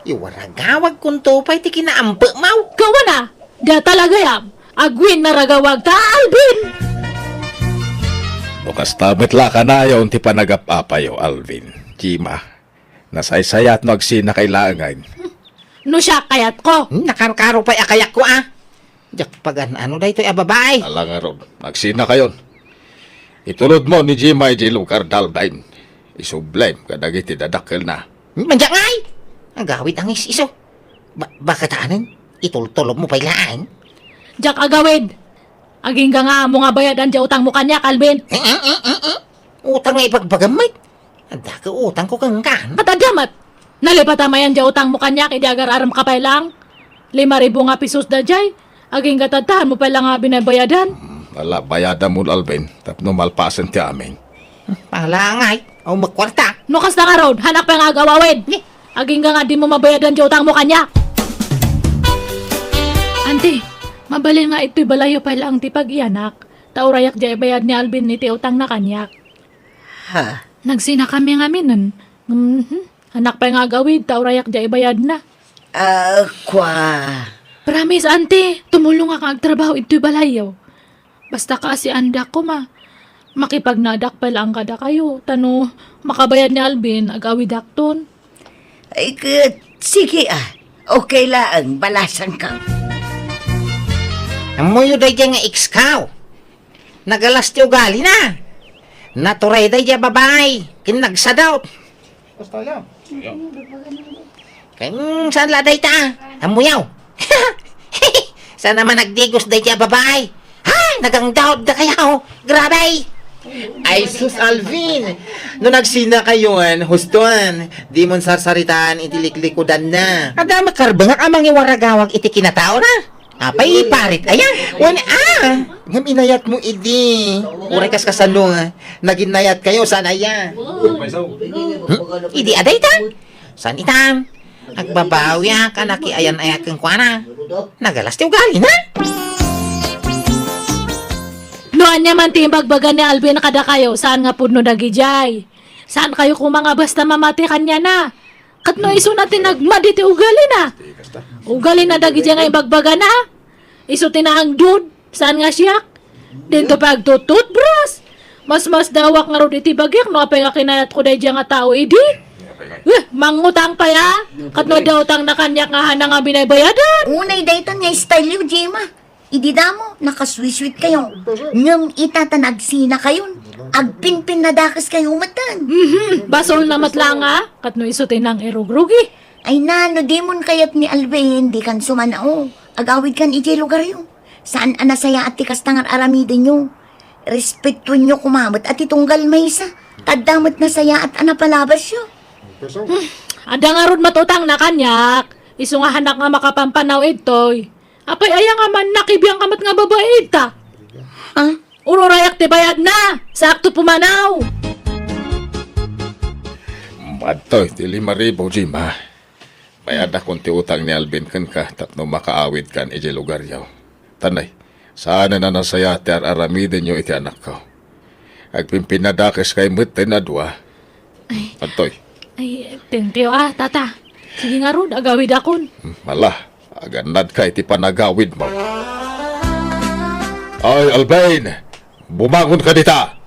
Iwaragawag kun to pa'y ti kinaampe, maw. Kawan, ah. Da talaga yam. Agwin naragawag ta, Alvin! No kasta met la kanayon ti panagap-apayo, Alvin. Jima, nasaysayat no agsina kay laengen. No siya kayat ko. Hmm, nakarkaro pay a kayat ko, ah. Diak pagan-ano daytoy a babae. Ala ngarud, agsina kayon. Itulod mo ni Jima iti lugar, Dalvin. Isublem kadagiti dadakkelna. Hmm, mandiak ngay! Agawid angis iso. Ba-, bakit anen? Itultulom mo pay laeng? Diak agawid. Agingga nga ammo nga bayadan diay utangmo kaniak, Alvin. Eh, eh, eh, eh, eh. Utang nga ibagbagam met. Adda ka utangko kenka. Ket adda met. Nalipatmo ayan diay utangmo kaniak idi agar-aramka pay laeng. Lima ribu nga pesos daydiay. Agingga ta adda mo pay laeng nga binabayadan. Hmm, ala, bayadamon, Alvin, tapno malpasen ti amin. Panglaangay, awan met kuarta. No kasta ngarud, haanak pay nga agawawid. Ni? Agingga nga dimo mabayadan diay utangmo kaniak. Anti, mabalin nga ditoy balayyo pay laeng ti pag-iyanak. Ta urayak diay ibayad ni Alvin iti utangna kaniak. Ha? Nagsinakami ngaminen. Mhm. Haanak pay nga agawid, ta urayak diay ibayadna. Ah, kua. Promise, Anti, tumulongak nga agtrabaho ditoy balayyo. Basta kaasiandak koma. Makipagnaadak pay laeng kadakayo, ta no makabayad ni Alvin, agawidakton. Ay, ket, sige, ah. Okay laeng, balasangko. Ammoyo daydiay nga ex-ko. Nagalas ti ugalina. Naturay daydiay a babai, ken nagsadot. Basta yan. Ken saan la dayta? Ammoyo. Saan a man agdigos daydiay a babai? Ha? Nagangdaw dakayo. Grabe. Ay sus, Alvin. No nagsinakayon, huston, dimon sarsaritaan iti liklikudanna. Adda met karbengak a mangiwaragawag iti kinataona. Apay, parit aya? Wen a. Ngem inayatmo idi. Uray kas kasano nga naginnayatkayo, saan aya? Hmm? Idi a dayta? Saan ita? Agbabawiak a nakiayan-ayat kenkuana. Nagalas ti ugalina. No ania man ti imbagbaga ni Alvin kadakayo, saan nga pudno dagidiay. Saankayo koma nga basta mamati kaniana. Ket no isuna ti nagmadi ti ugalina. Ugalina dagidiay nga imbagbagana. Isu ti naangdud, saan nga siak. Dinto pay agtututbras. Masmasdawak ngarud iti bagik no apay nga kinayatko daydiay nga tao idi. Eh, mangutang pay a. Ket no adda utangna kaniak nga haanak nga binabayadan. Unay dayta nga style yo, Gemma. Idi damo, nakaswiswitkayo. Ngem ita ta nagsinakayon, agpinpinnadakeskayo metten. Mhm, basolna met laeng a, ket no isu ti nangirugrugi. Ay na, no dimon kayat ni Alvin, dikan sumanao. Agawidkan idiay lugaryo. Saan a nasayaat ti kasta nga ar-aramidenyo. Respetuenyo koma met a ti tunggal maysa. Ta adda met nasayaat a napalabasyo. Hmm, adda ngarud met utangna kaniak. Isu nga haanak nga makapampanaw idtoy. Apay aya nga man nakibiangka met nga babai ita? Ha? Ururayak ti bayadna, sakto pumanaw. Madtoy ti lima ribu, Gemma. Bayadakon ti utang ni Alvin kenka tapno makaawidkan idiay lugaryo. Tanay, saanen a nasayaat ti ar-aramidenyo iti anakko. Agpinpinnadakeskay metten a dua. Ay. Adtoy. Ay, thank you, ah, tata. Sige ngarud, agawidakon. Hmm, ala, agannadka iti panagawidmo. Ay, Alvin! Bumangonka dita!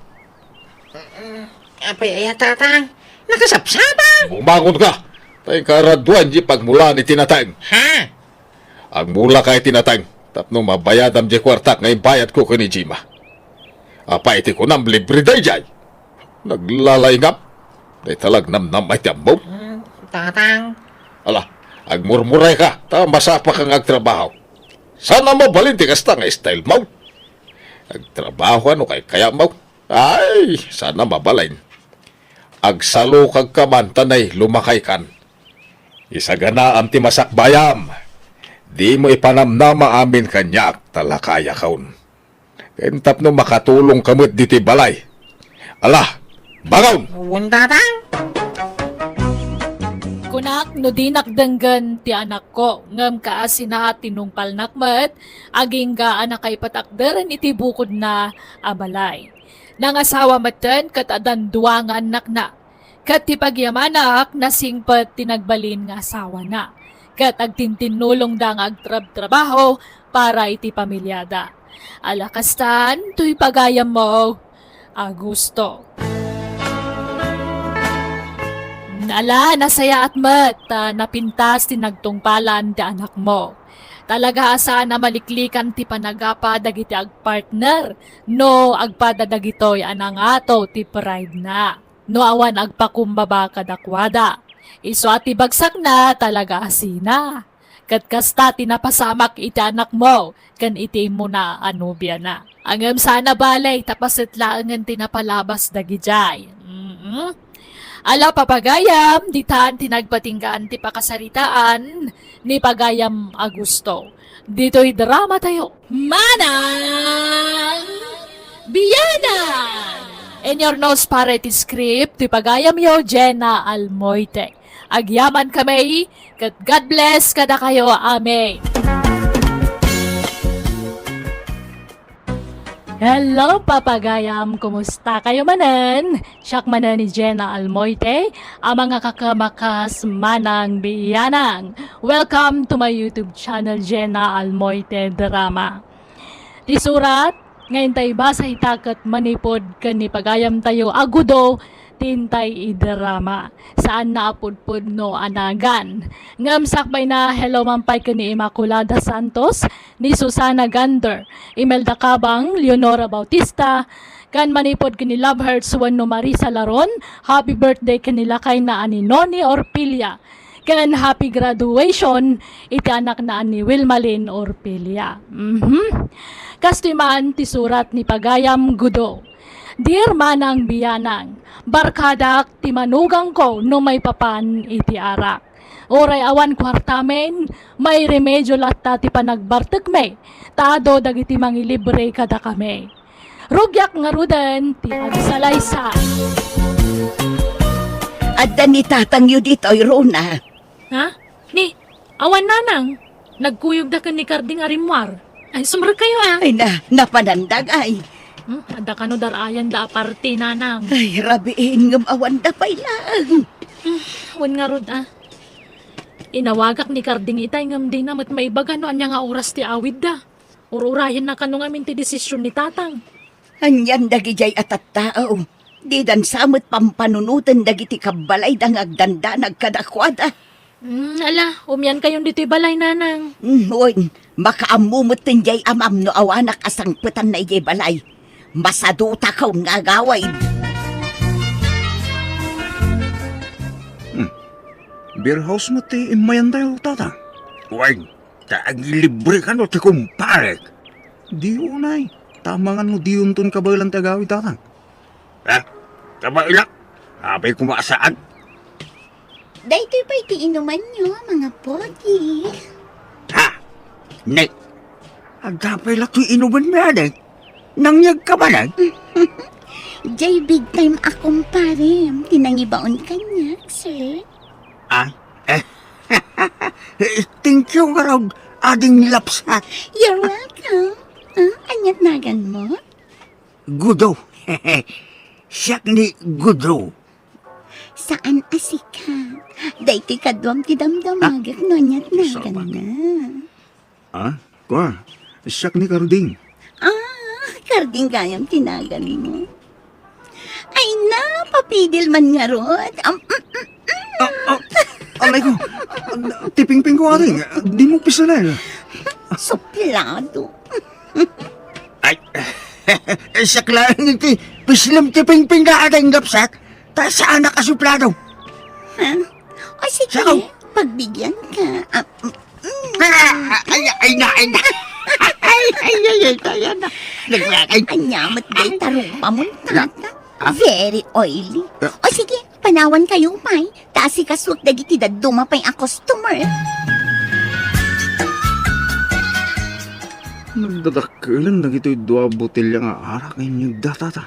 Apay aya, tatang? Nakasapsapa? Bumangonka! Ta inka araduan diay pagmulaan iti nateng. Ha? Agmulaka iti nateng tapno mabayadam diay kuartak nga imbayadko ken ni Gemma. Apay ti kunam, libre daydiay? Naglalaingam. Dayta la agnamnama iti ammom. Mm, tatang. Ala, agmurmurayka, ta masapaka nga agtrabaho. Saan a mabalin ti kasta nga style mo. Agtrabaho no kaykayatmo. Ay, saan a mabalin. Agsalukagka man, tanay, lumakaykan. Isaganaam ti masakbayam. Dimo ipanamnama amin kaniak, ta lakayakon. Ken tapno makatulongka met ditoy balay. Ala, bangon! Wen, tatang. Kunak no dinak denggen ti anakko, ngem kaasina tinungpalnak met, agingga a nakaipatakderen iti bukodna a balay. Nangasawa metten ket addan dua nga annakna. Ket ti pagyamanak, nasingpet ti nagbalin nga asawana. Ket agtintinnulongda nga agtrabtrabaho para iti pamiliada. Ala kastan, toy pagayammo, Augusto. Ala, nasayaat met ta napintas ti nagtungpalan ti anakmo. Talaga a saan a maliklikan ti panagapa dagiti agpartner no agpada dagitoy a nangato ti pride na. No awan agpakumbaba kadakuada, isu a ti bagsakna talaga a sina. Ket kasta ti napasamak iti anakmo ken iti immuna a nobiana. Ngem saan a bale, ta paset laengen ti napalabas dagidiay. Mm. Ala, papagayam, ditan ti nagpatinggaan ti pakasaritaan ni Pagayam Augusto. Ditoy drama tayo. Manang Biyanan! In your nose, pare, ti script, ti pagayamyo, Jenna Almoite. Agyaman kami, ket God bless kadakayo. Amen. Hello, papagayam! Kumusta kayo manen? Siak manen ni Jenna Almoite, a mangakakamakas Manang Biyanang. Welcome to my YouTube channel, Jenna Almoite Drama. Ti surat nga intay ibasa ita ket manipud ken ni pagayamtayo a Gudo ti intay idrama. Saanna a pudpudno a nagan. Ngem sakbayna, hello man pay ken ni Immaculada Santos, ni Susana Gander, Imelda Cabang, Leonora Bautista, ken manipud ken ni Love Hearts wenno Marisa Laron, happy birthday ken ni lakayna a ni Noni Orpilia, ken happy graduation iti anakna a ni Wilmalin Orpilia. Mhm. Kastoy man ti surat ni Pagayam Gudo. Dear Manang Biyanang, barkadak ti manugangko no maipapan iti arak. Uray awan kuartamin, mairemedio latta ti panagbartekmi, ta adu dagiti mangilibre kadakami. Rugiak ngaruden ti agsalaysay. Adda ni tatangyo ditoy, Rona. Ha? Ni, awan, Nanang. Nagkuyogda ken ni Karding a rimmuar. Ay, sumrekkayo, a. Ay, na, napanandag, ay. Hmm, adda kano dar-ayanda a parti, Nanang. Ay, rabiin ngem awanda pay laeng. Hmm, wen ngarud, a. Inawagak ni Karding itay ngem dina met maibaga no ania nga oras ti awidda. Ur-urayenna kano ngamin ti desisyon ni Tatang. Anian dagidiay a tattao, didan sa met pampanunoten dagiti kabbalayda nga agdandanag kadakuada. Hmm, ala, umiankayon ditoy balay, Nanang. Hmm, wen, makaammo met ten diay amam no awanak a sangpetanna idiay balay. Masadutakon nga agawid. Hmm. Beer house met ti immayantayo, Tata. Wen, ta agilibre kano ti kumparek. Di unay. Ta amangan no diyonton kabaelan ti agawid, Tata. Ha? Kabaelak? Apay koma a saan? Daytoy pay ti inumanyo, mga pogi. Ha? Ne? Adda pay la ti inumanmi, adi? Nangyegka manen? Jay big time a kumparem ti nangibaon kaniak, sir. Ah? Eh, thank you ngarud, Ading Lapsat. You're welcome. Ah, aniat naganmo? Gudo. Siak ni Gudo. Saan a sika? Daytoy kaduam ti damdamagek no aniat naganna. Ah, kua, siak ni Karding. Ah, Karding gayam ti naganmo. Ay, napapidil man ngarud. Am, mm, mm, mm. Ah, ah, aray ko. Ti pingpingko, Ading. Dimo pisalan. Suplado. Ay, siak laeng ti pislem ti pingpingda, Ading Lapsat. Ta saanak a suplado. Ha? O sige, pagbigyan ka. Ah, mm, mm. Ah, ay, ay, na, ay, na. Ay, ay, ay, ay, ay, na. Nagmay, ay. Ania met day tarong pamunta. Na, ah? Very oily. Ah. O sige, panawan kayo pay. Ta asikasuek dagiti dadduma pay a customer. Nagdadakkelen dagitoy dua a botelya nga arak a inyegda, Tata.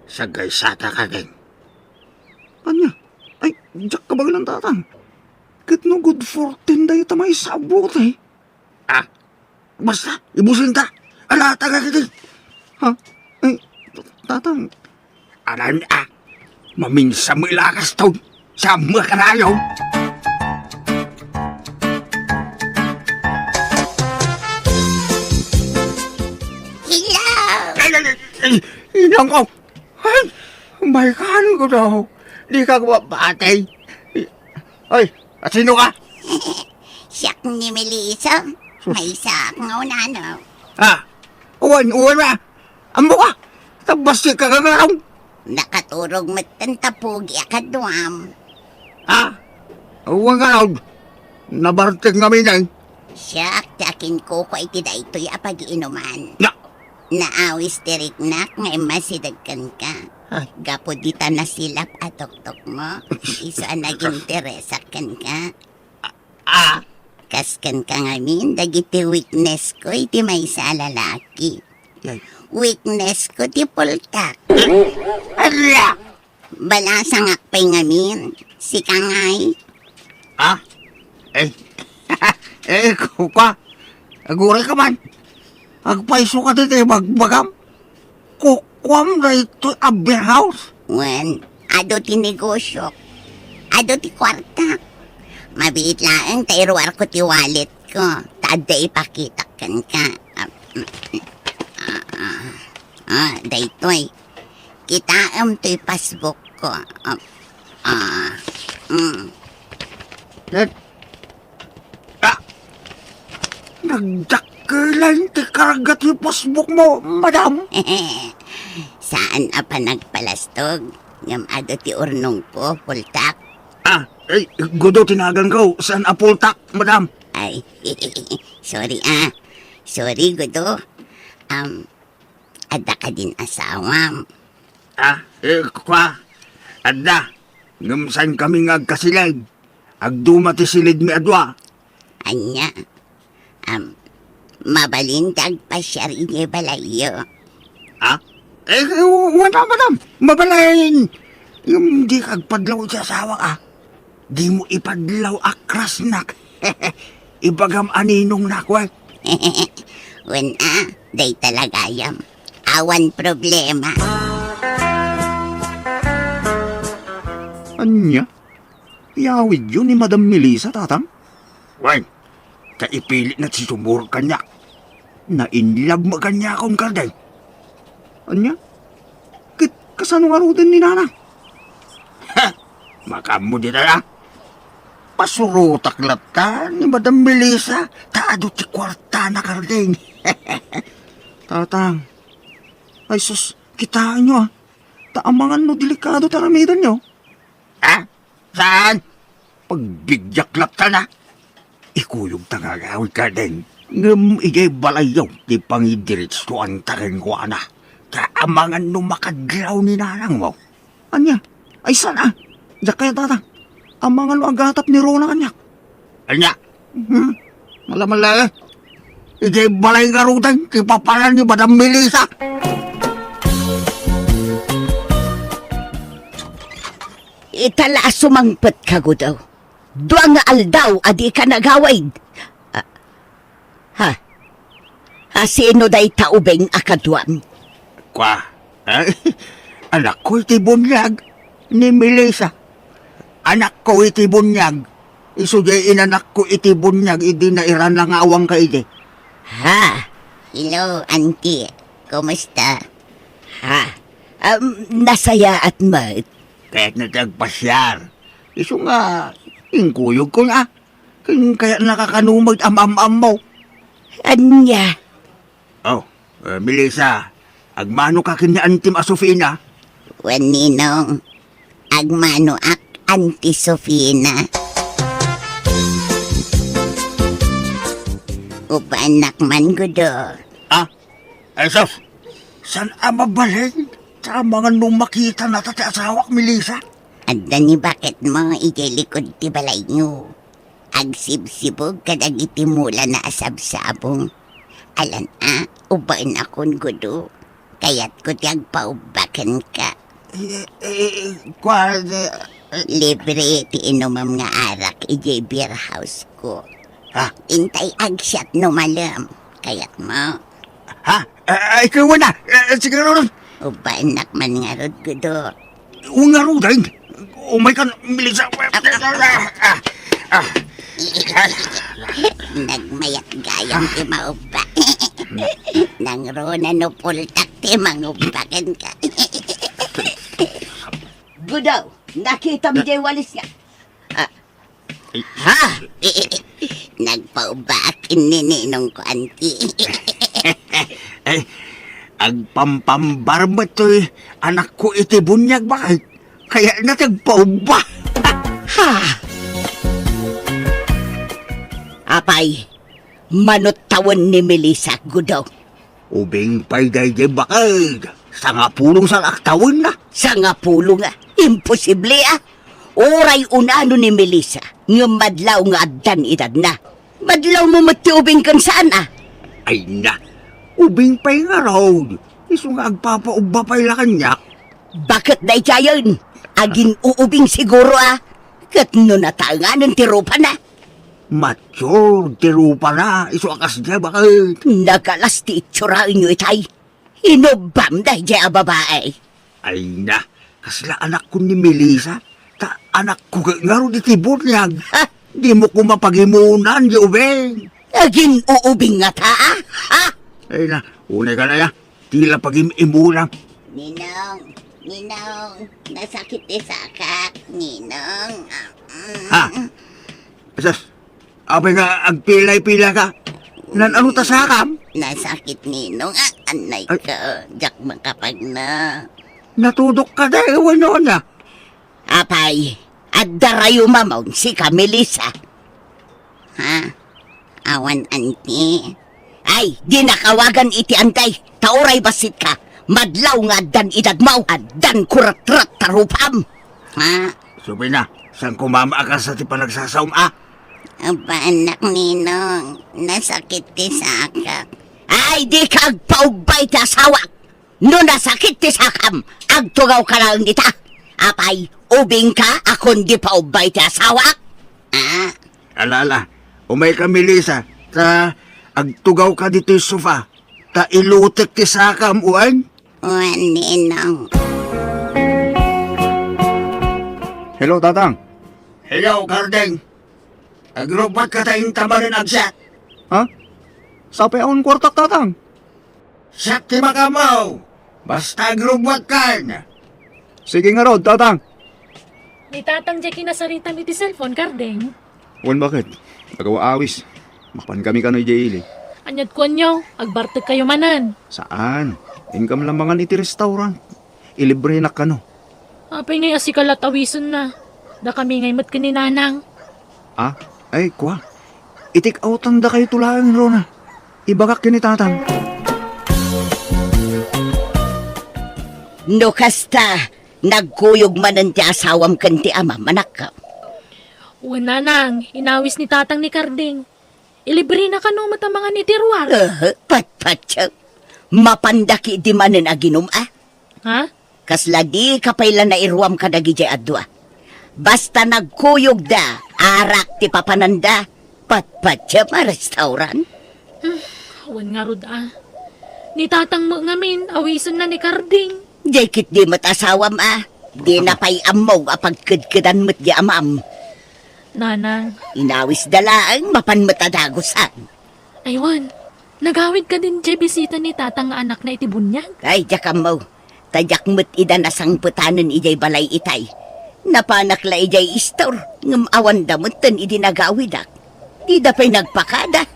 Sagaysata, Karding. Ania? Ay, diak kabaelan, Tatang. Ket no good for ten dayta maysa a bote. Ah, basta, ibusinta. Ala, taga kiti. Ha? Ay, Tatang. Anan, ah, maminsan mo ilakas to. Sa mga karayo. Hello! Ay, ay, ay, ay, inang ko. Ay, may kanin ko daw. Di ka kumapatay. Ay, at sino ka? Siak ni Melissa. Sus. Maysa nga unano. Ah, uwan, uwan na. Ammo ka. Tagbastik ka kagaraw. Nakaturog met ta pogi a kaduam. Ah, uwan ka raw. Nabartek ngamin, eh. Siak ti akinkukua iti daytoy a pagiinuman. Na- Naawis ti riknak nga immasideg kenka. Ay. Gapu dita nasilap a toktok mo, isu a naginteresak kenka. Ah? Kas kenka ngamin dagiti weakness ko iti maysa a lalaki. Yay. Weakness ko ti pultak. Ala! Balasangak pay ngamin. Sika ngay? Ah? Eh, eh, kua, aguray ka man. Agpayso ka ditoy bagbagam. Kukuam daytoy a beer house? Wen, adu ti negosyok. Adu ti kuarta. Mabiit laeng ta iruar ko ti wallet ko. Ta adda ipakitak kenka. Ah, ah, ah, daytoy. Kitaem toy passbook ko. Ah, ah, mm. Nag-, ah, nagdakkelan ti karga ti passbook mo, madam. Saan a panagpalastog, ngem adu ti urnong ko, pultak. Ah, eh, Gudo ti nagan ko, saan a pultak, madam. Ay, sorry, ah. Sorry, Gudo. Um, Adda kadin asawam? Ah, eh, kua, adda. Ngem saan kami nga agkasilid. Agduma ti silidmi a dua. Ania? Am, mabalin ti agpasiar idiay balayyo. Ah? Eh, eh, wala, madam. Mabalin. Ngem dika agpadlaw iti asawak, ah. Dimo ipadlaw a crush-nak. Ibagam a ninongnak, wen. Wen a, dayta la gayam. Awan problema. Ania? Iyawidyo ni Madam Melissa, Tatang? Wen, ta ipilitna ti sumurot kaniak. Na-in love met kaniak, Kardeng. Ania? Ket kasano ngaruden ni Nana? Ha! Makaammo dita, a? Pasurotak latta ni Madam Melissa ta adu ti kuartana, Kardeng. Tatang. Ay sus, kitaenyo, a. Ta amangan no delikado ti aramidenyo. Ha? Saan? Pagbidiak latta, a. Ikuyogta nga agawid, Kardeng. Ngem idiay balayyo ti pangidiretsoanta kenkuana. Ta amangan no makadlaw ni nanangmo. Ania? Ay, saan a? Diak kayat, Tatang. Amangan no agatap ni Rona kaniak. Ania? Hmm? Malamala, eh. Idiay balay ngaruden ti paparan ni Madam Melissa. Ita la a sumangpet ka, Gudo. Dua nga aldaw a dika nagawid. Ah, ha? Ah, sino dayta ubing a kaduam? Kua, eh, anakko iti buniag ni Melissa. Anakko iti buniag. Isu diay inanakko iti buniag idi nairana nga awan ka idi. Ha? Hello, auntie. Kumusta? Ha? Um, nasayaat met. Kayatna ti agpasiar. Isu nga, inkuyogko nga. Ken kayatna kakano met am-am-ammo. Ania? Oh, eh, Melissa, agmano ka ken ni Antim a Sofina? Wen, Ninong, agmanoak, Anti Sofina. Upaennak man, Gudo. Ah, ay sus! Saan a mabalin? Ta amangan no makitana ta ti asawak, Melissa. Adda ni baketmo idiay likud ti balayyo. Agsibsibog kadagiti mulana a sabsabong. Alan a, ubaennakon, Gudo. Kayatko ti agpaubba kenka. Eh, eh, kua, eh, Libre ti inumem nga arak idiay beer house ko. Ha? Intay agsiat no malem. Kayatmo? Ha? Ay, kuwan na. Eh, sige, Rorong. Ubaennak man ngarud, Gudo. Ungaruden. Umay kan, Melissa. Ah, ah, ah. Nagmayat gayam ti maubba. Nangruna no pultak ti mangubba kenka. Gudaw, nakitam jay walis nga. Ah. Ha? Nagpaubbaak ken ni ninongko, anti. Eh, agpampambar met toy anakko iti buniag, bakit? Kayatna ti agpaubba. Ha? Apay, mano't tawen ni Melissa, Gudo? Ubing pay daydiay baked. Sangapulong sa ak tawenna. Sangapulong a? Imposible a. Uray unano ni Melissa, ngem madlaw nga addan edadna. Madlawmo met ti ubing ken saan a? Ay na, ubing pay ngarud. Isu nga agpapaubba pay la kaniak. Baket daydiayen, agin-uubing siguro a. Ket no nataenganen ti rupana? Mature ti rupana, isu a kasdiay baket. Nagalas ti itsuraenyo itay. Inubbam daydiay a babai. Ay na, kasla anakko ni Melissa, ta anakko ket ngarud iti buniag. Ha? Dimo koma pagimunan di ubing. Agin-uubing ngata a? Ha? Ay na, unay ka na ya. Ti la pagim-imulang. Ninong, Ninong, nasakit ti sakak, Ninong. Ah, mm. Ha? Sus, apay nga agpilay-pila ka? Nan-ano ta sakam? Nasakit, Ninong. Ah, anay Ay. Ka. Diak makapagna. Natudok ka, day, wenno ania? Apay, adda rayo mamon, sika, Melissa. Ha? Awan, anti. Ay, dinak awagan iti anti. Ta uray bassit ka. Madlaw nga addan edadmo, addan kuratrat ta rupam. Ha? Subay na, saan ko mama a kasta ti panagsasaom, a? Aba, anak, Ninong, nasakit ti sakak. Ay, dika agpaubba iti asawak. No nasakit ti sakam, agtugawka laeng dita. Apay, ubingka a kundi paubba iti asawak? Ah? Ala, ala. Umayka, Melissa, ta agtugawka ditoy sofa, ta ilutek ti sakam, wen? Wen, Ninong. Hello, Tatang. Hello, Karding. Agrubbuatka ta inta manen agsiak. Ha? Sapay awan kuartak, Tatang. Siak ti makaammo. Basta agrubbuatkan. Sige ngarud, Tatang. Ni Tatang diay kinasaritam iti cellphone, Karding. Wen, baket? Agaw a awis. Mapankami kano idiay ili. Ania't kuanyo? Agbartekkayo manen. Saan? Inkam la mangan iti restaurant. Ilibrenak kano. Apay ngay a sika la't awisenna? Dakami ngay met ken ni Nanang. Ah, ay, kua. I-take outan dakayto laeng, Rona. Ibagak ken ni Tatang. No kasta, nagkuyog manen ti asawam ken ti amam, anak. Wen, Nanang, inawis ni Tatang ni Karding. Ilibrena kano met a mangan iti ruar. Eh, patpatyo. Mapanda ketdi manen aginum, a? Ha? Kasla dika pay la nairuam kadagidiay a dua. Basta nagkuyogda, arak ti papananda, patpatyo a restaurant. Hmm, wen ngarud a. Ni Tatang met ngamin, awisenna ni Karding. Diay ketdi met asawam a. Dina pay ammo a pagkedkedan met di amam. Nanang. Inawisda laeng, mapan met a dagusan. Ay wen, nagawid kadin diay bisita ni Tatang nga anakna iti buniag? Ay, diak ammo. Ta diak met ida nasangpetanen idiay balay itay. Napanak la idiay istor, ngem awanda metten idi nagawidak. Dida pay nagpakada.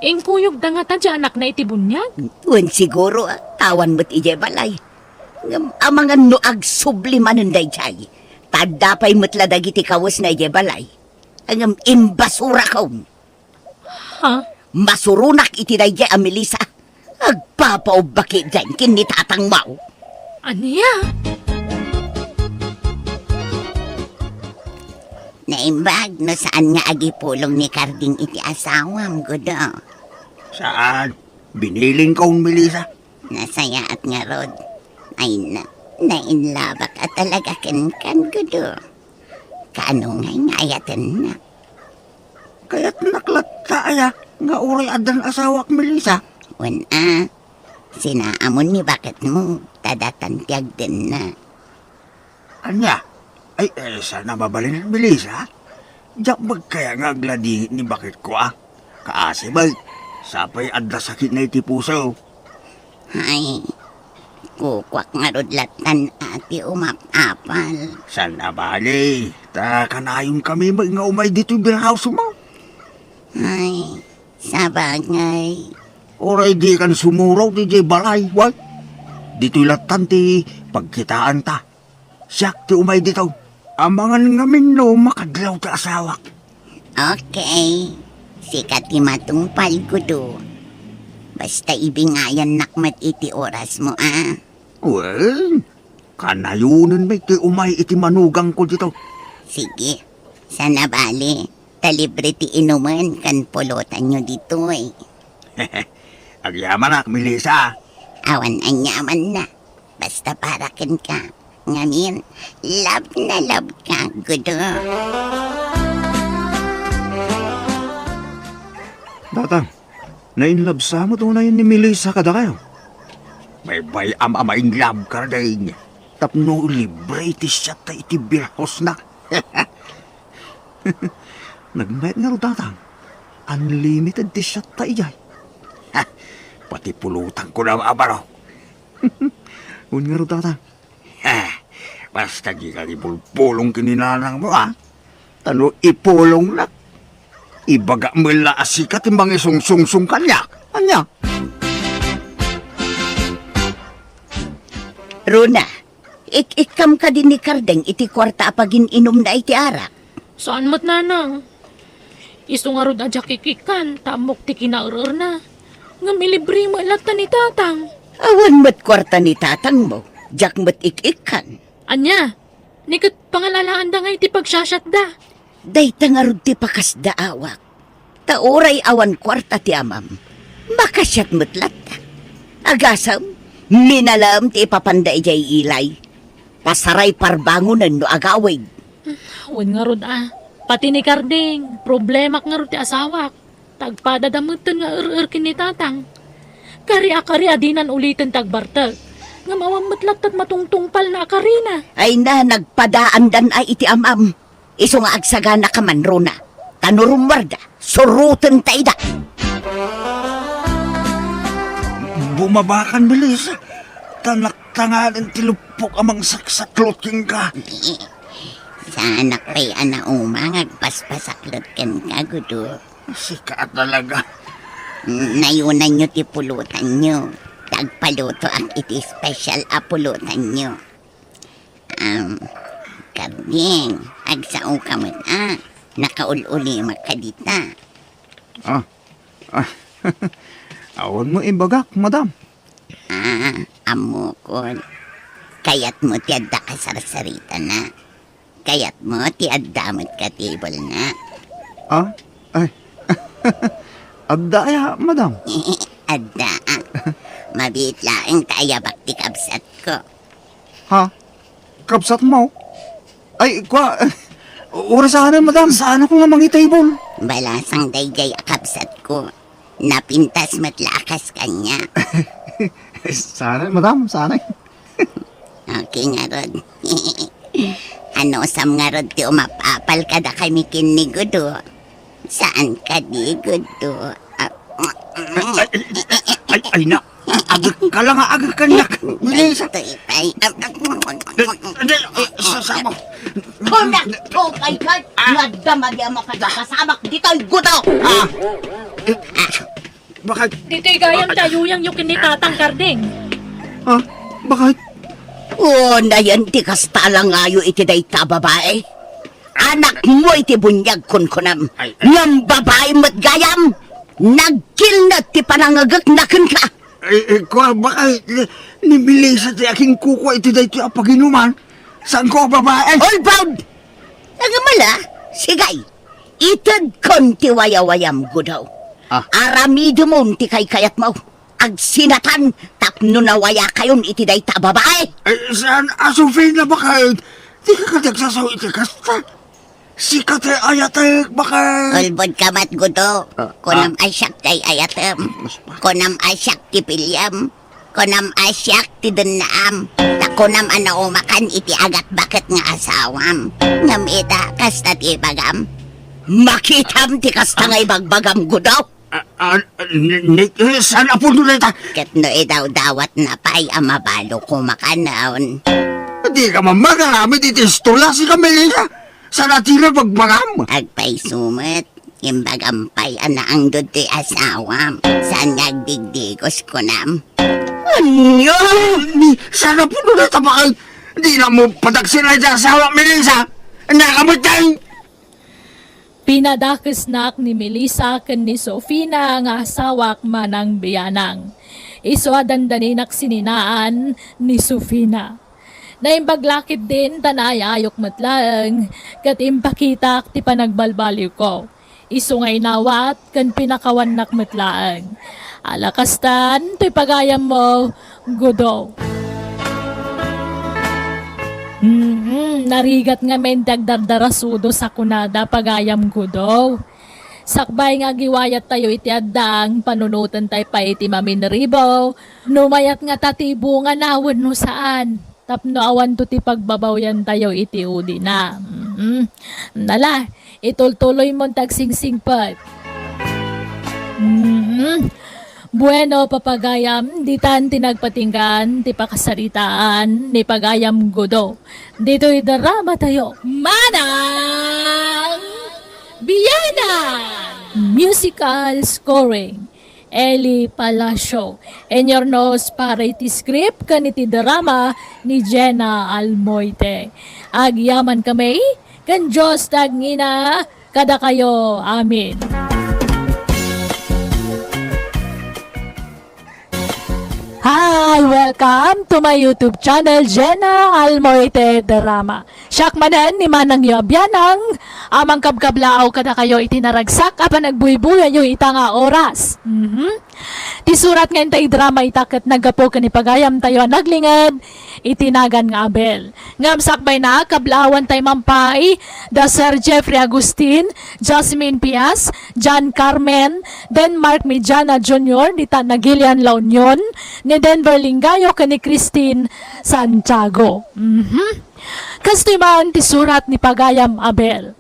Inkuyogda ngata diay anakna iti buniag? Wen siguro, a, ta awan met idiay balay. Ngem amangan no agsubli manen daydiay. Ta adda pay met la dagiti kawesna idiay balay. Ngem imbasurakom. Ha? Masuronak iti daydiay a Melissa. Agpapaubba ketdin ken ni Tatangmo. Ania? Naimbag no saan nga agipulong ni Karding iti asawam, Gudo. Saan? Biniling kaon, Melissa? Nasayaat ngarud. Ay na, nainlabak a talaga kenkan, Gudo. Kaano ngay nga ayatennak? Kayatnak latta aya nga uray addan asawak, Melissa? Wen a, sinaamon ni baketmo, ta datan ti agdenna. Ania? Ay, eh, saan a mabalin, Melissa? Diak met kaya nga agladingit ni baketko a. Kaasi met, sapay adda sakitna iti puso. Ay, kukuak ngarud lattan a ti umap-apal. Saan a bale, ta kanayonkami met nga umay ditoy beerhousemo. Ay, sabagay. Uray dikan sumuraw ti diay balay, wen? Ditoy lattan ti pagkitaanta. Siak ti umay ditoy. Amangan ngamin no makadlaw ti asawak. Okay. Sika ti matungpal, Gudo. Basta ibingayannak met iti orasmo, a. Wen, kanayonen met ti umay iti manugangko dito. Sige, sana bale, ta libre ti inumen ken pulotanyo ditoy. Agyamanak, Melissa. Awan aniamanna. Basta para kenka. Ngamin, love na love ka, Gudo. Tatang, na-in love sa met unay ni Melissa kadakayo? Baybay-am a ma-in love, Karding. Tapno libre ti siatta iti bilhosna. Nagmayat ngarud, Tatang. Unlimited ti siatta idiay. Ha, pati pulotangko na maabaro. Wen ngarud, Tatang. Ha, basta dika ti pulpulong ken ni nanangmo, a. Ta no ipulongnak, ibagak met la a sika ti mangisungsungsong kaniak. Ania? Rona, ik-ikkam kadi ni Kardeng iti kuarta a pagin-inumna iti arak? Saan met, Nanang. Isu ngarud a diak ik-ikkan, ta ammok ti kinaer-erna. Ngem ilibre met latta ni Tatang. Awan met kuarta ni Tatangmo, diak met ik-ikkan. Ania? Ni ket pangalalaanda ngay ti pagsasiatda. Dayta ngarud ti pakasdaawak. Ta uray awan kuarta ti amam, makasiat met latta. Agasem, minalaem ti ipapanda idiay ilay. Pasaray parbangonen no agawid. Wen ngarud a, pati ni Karding, problemak ngarud ti asawak. Ta agpadada metten nga er-er ken ni Tatang. Kari a kari a dinan uliten ti agbartek. Ngem awan met latta ti matungtungpalna a karina. Ay na, nagpadaandan a iti amam. Isu nga agsaganaka man, Rona. Ta no rummuarda, surotenta ida. Bumabakan, Melissa. Ta naktanganen ti luppok a mangsaksaklot kenka. Saanak pay a nauma nga agpaspasaklot kenka, Gudo. Sika talaga. Nayonanyo ti pulotanyo. Ta agpalutoak iti special a pulotanyo. Am, Karding, agsaoka met a. Nakaul-ulimak ka dita. Ah, ah, awan mo ibagak, madam. Ah, ammokon. Kayatmo ti adda kasarsaritana. Kayatmo ti adda met ka table na. Ah? Ay. Adda aya, madam? Adda. Mabiit laeng ta ayabak ti kabsatko. Ha? Kabsatmo? Ay, kwa, uray saan, madam. Saanko nga mangitable. Balasang daydiay a kabsatko. Napintas met la a kas kaniak. Saan, madam, saan? Okay ngarud. Anusam ngarud ti umap-apal kadakami ken ni Gudo? Saan kadi, Gudo? Ah, ay, ay, ay, ay, na. Agek ka lang, agek ka, nak. Bilis. Ito, ipay. Hindi, sa, sa mo. Kunak, tupay ka. Ah. Nga dama di ama ka kasabak ditoy Gudo. Ah. Eh, bakit? Ditoy gayam ti ayuyangyo ken ni Tatang Karding. Ah, bakit? O, nayan ti kasta a langayo iti dayta a babai. Anakmo iti buniag, kunkunam. Ay, ay. Ngem babai met gayam. Nagkilned ti panangagekna kenka. Ay, ay, kwa, bakit? Ni Melissa ti akinkukua iti daytoy a paginuman. Saanko a babai? All proud! Agmala, sigay. Itedkon ti wayawayam, Gudo. Ah. Aramidemon ti kaykayatmo. Agsinatan tapno nawayakayon iti dayta a babai. Ay, saan a Sofina, bakit? Dika kadi agsasao iti kasta. Sika ti ayatek, bakit? Ulbod ka met, Gudo. Ah, kunam ah. A siak ti ayatem. Kunam a siak ti piliem. Kunam a siak ti dennaam, ta kunam a naumakan iti agatbaket nga asawam. Ngem ita, kasta ti ibagam? Makitam ti kasta nga ibagbagam, Gudo? Ah, ah, ni, ni, eh, saan a punto na ita? Ket no idawdawatna pay a mabalo koma kanayon. Dika man mangaramid iti istorya, sika, Melissa. Saan a ti ibagbagam? Agpayso met. Imbagam pay a naangdod ti asawam. Saan nga agdigdigos, kunam? Ania? Ni, saan a punto na ita, bakit? Di na mo patagsina ti asawam, Melissa. Ania ka met, tay? Pinadakesnak ni Melissa ken ni Sofina nga asawak manang bianang. Isu a dandaninak sininaan ni Sofina. Naimbag la ketdin ta naay-ayok met laeng, ket impakitak ti panagbalbaliwko. Isu nga inawat ken pinakawannak met laeng. Ala kastan, toy pagayammo, Gudo. Mm, narigat ngamin ti agdardarasudo sa kunada, pagayam Gudo. Sakbay nga agiwayattayo iti addang, panunotentayo pay iti maminribo, no mayat ngata ti bungana wenno saan. Tapno awanto ti pagbabawyantayo iti udina. Mm. Nala, itultuloymon ti agsingsingpet. Mm. Bueno, papagayam, ditan ti nagpatinggan ti pakasaritaan ni pagayam Gudo. Ditoy dramatayo. Manang Bianang! Musical scoring, Eli Palacio. Inurnos para iti script ken iti drama ni Jenna Almoite. Agyamankami, ken Dios ti agngina kadakayo. Amen. Hi! Welcome to my YouTube channel, Jenna Almoite Drama. Siak manen ni manangyo a bianang a mangkabkablaaw kadakayo iti naragsak a panagbuybuyayo ita nga oras. Mhm. Ti surat nga intay drama ita ket naggapu ken ni pagayamtayo a naglinged iti nagan nga Abel. Ngem sakbayna, kablaawantay man pay da Sir Jeffrey Agustin, Jasmine Pias, John Carmen, Denmark Mediana Junior, dita na Gillian La Union, ni Denver Lingayo ken ni Christine Santiago. Mhm. Kastoy man ti surat ni pagayam Abel.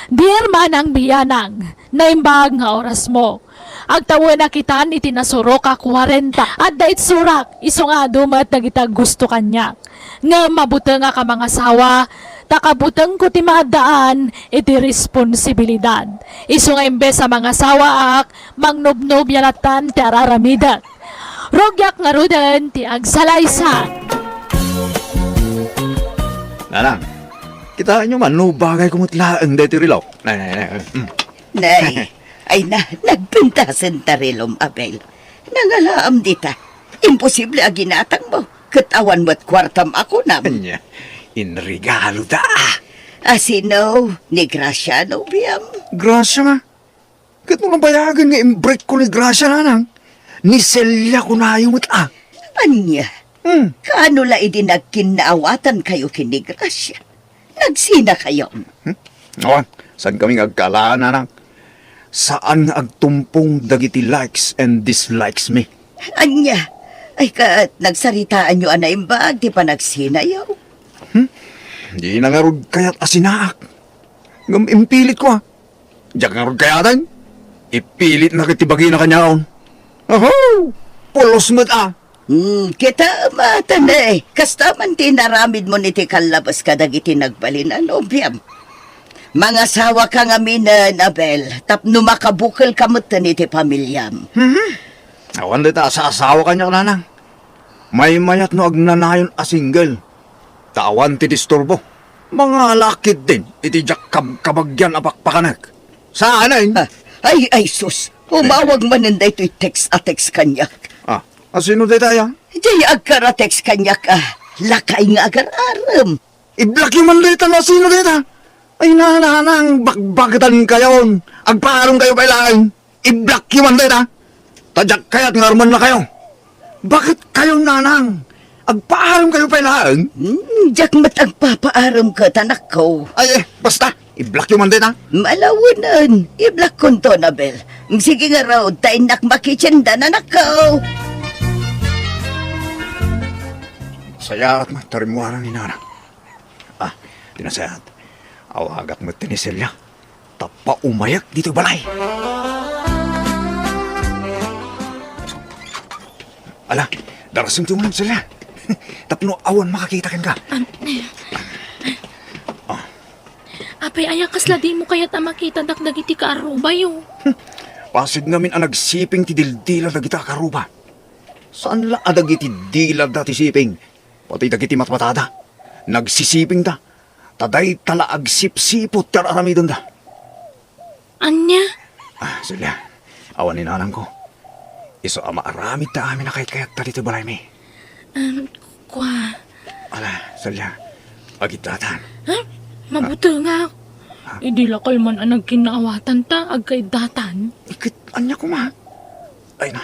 Dear manang bianang, naimbag nga orasmo. Agtawenak itan iti nasurok a kuarenta. Adda itsurak, isu nga adu met dagiti aggusto kaniak. Ngem mabutengak a mangasawa, ta kabutengko ti maaddaan iti responsibilidad. Isu nga imbes a mangasawaak, mangnobnobia lattan ti ar-aramidek. Rugiak ngaruden ti agsalaysay. Nanang, kitaenyo man no bagayko met laeng daytoy relo. Nay, nay, nay. Mm. Nay, ay na, nagpintasen ta relom, Abel. Nangalaam dita. Imposible a ginatangmo. Ket awan met kuartam a kunam. Ania, inregalo da, ah. A sino? Ni Gracia, nobiam? Gracia nga? Ket no nabayagen nga imbrekko ni Gracia, nanang, ni Celia kunayo met, ah. Ania? Hmm. Kaano la idi nagkinnaawatankayo ken ni Gracia? Nagsinakayo? Hmm? Awan, saankami nga agkalaan, nanang. Saan nga agtumpong dagiti likes and dislikes mi. Ania? Ay, ket nagsaritaanyo a naimbag ti panagsinayo? Hmm? Dina ngarud kayat a sinaak. Ngem impilitko, ah. Diak ngarud kayaten. Ipilitna ket ti bagina kaniaon. Aho! Pulos met, ah. Hmm, kita matan, eh. Kasta man ti inaramidmo iti kallabas kadagiti nagbalin a nobiam. Mangasawaka ngaminen, Abel, tapno makabukelka metten iti pamiliam. Mhm. Awan dayta a saasawa kaniak, nanang. Maymayat no agnanayon a single. Ta awan ti disturbo. Mangala ketdin iti diak kabkabagian a pakpakanek. Saanen? Ah, ay, ay, sus. Umawag manen daytoy text a text kaniak. Ah, asino dayta, aya? Diay agkara-text kaniak, ah. Lakay nga agar-arem. Iblakyo man dayta no asino dayta. Ay, nanang, bakbaketankayon. Agpaaremkayo pay laeng. Iblakyo man dayta. Ta diak kayat nga arumennakayo. Baketkayo, nanang? Agpaaremkayo pay laeng? Hmm, diak met agpapaarem ket, anakko. Ay, eh, basta, iblakyo man dayta. Malawenen, iblakkonto, Abel. Sige ngarud, ta innak makitchendan, anakko. Sayaat met ta rimmuarang ni nanang. Ah, ti nasayaat. Awagak met ni Celia. Tapno umayek ditoy balay. Ala, darasem ti umay, Celia. Tapno awan makakita kenka. Am-, Ah. Apay, aya kasla dimo kayat a makitadak dagiti kaarubayo? Pasid ngamin a nagsiping ti dildila dagita a kaaruba. Saan la a dagiti dilada ti siping, pati dagiti matmatada. Nagsisipingda, ta dayta la agsipsiput ti ar-aramidenda. Ania? Ah, Celia, awan ni nanangko. Isu a maaramid ta amin a kayatkayatta ditoy balaymi. Em, kua. Ala, Celia, agiddatan. Ha? Mabutengak. Ah. Idi lakal man a nagkinnaawatan ta agkaiddatan. Ket ania koma? Ay na,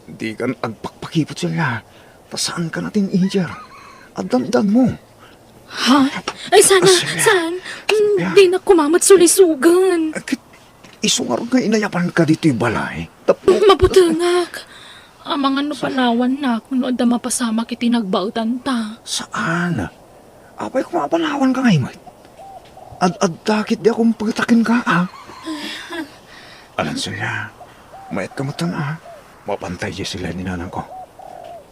dikan agpakpakipot, Celia. Ta saanka a teenager. Addan-addan mo. Ha? Ay, sana, Celia. Saan? Hmm, Celia. Dinak koma met sulisugan. Ket isu ngarud nga inayabanka ditoy balay. Tapno Mabutengak. Amangan no panawannak no adda mapasamak iti nagbaetan ta. Saan? Apay koma a panawanka ngay met? Ad-adda ketdi a kumpetak kenka, a? Alan, Celia, maetka metten, a? Mapantay diay silay ni nanangko.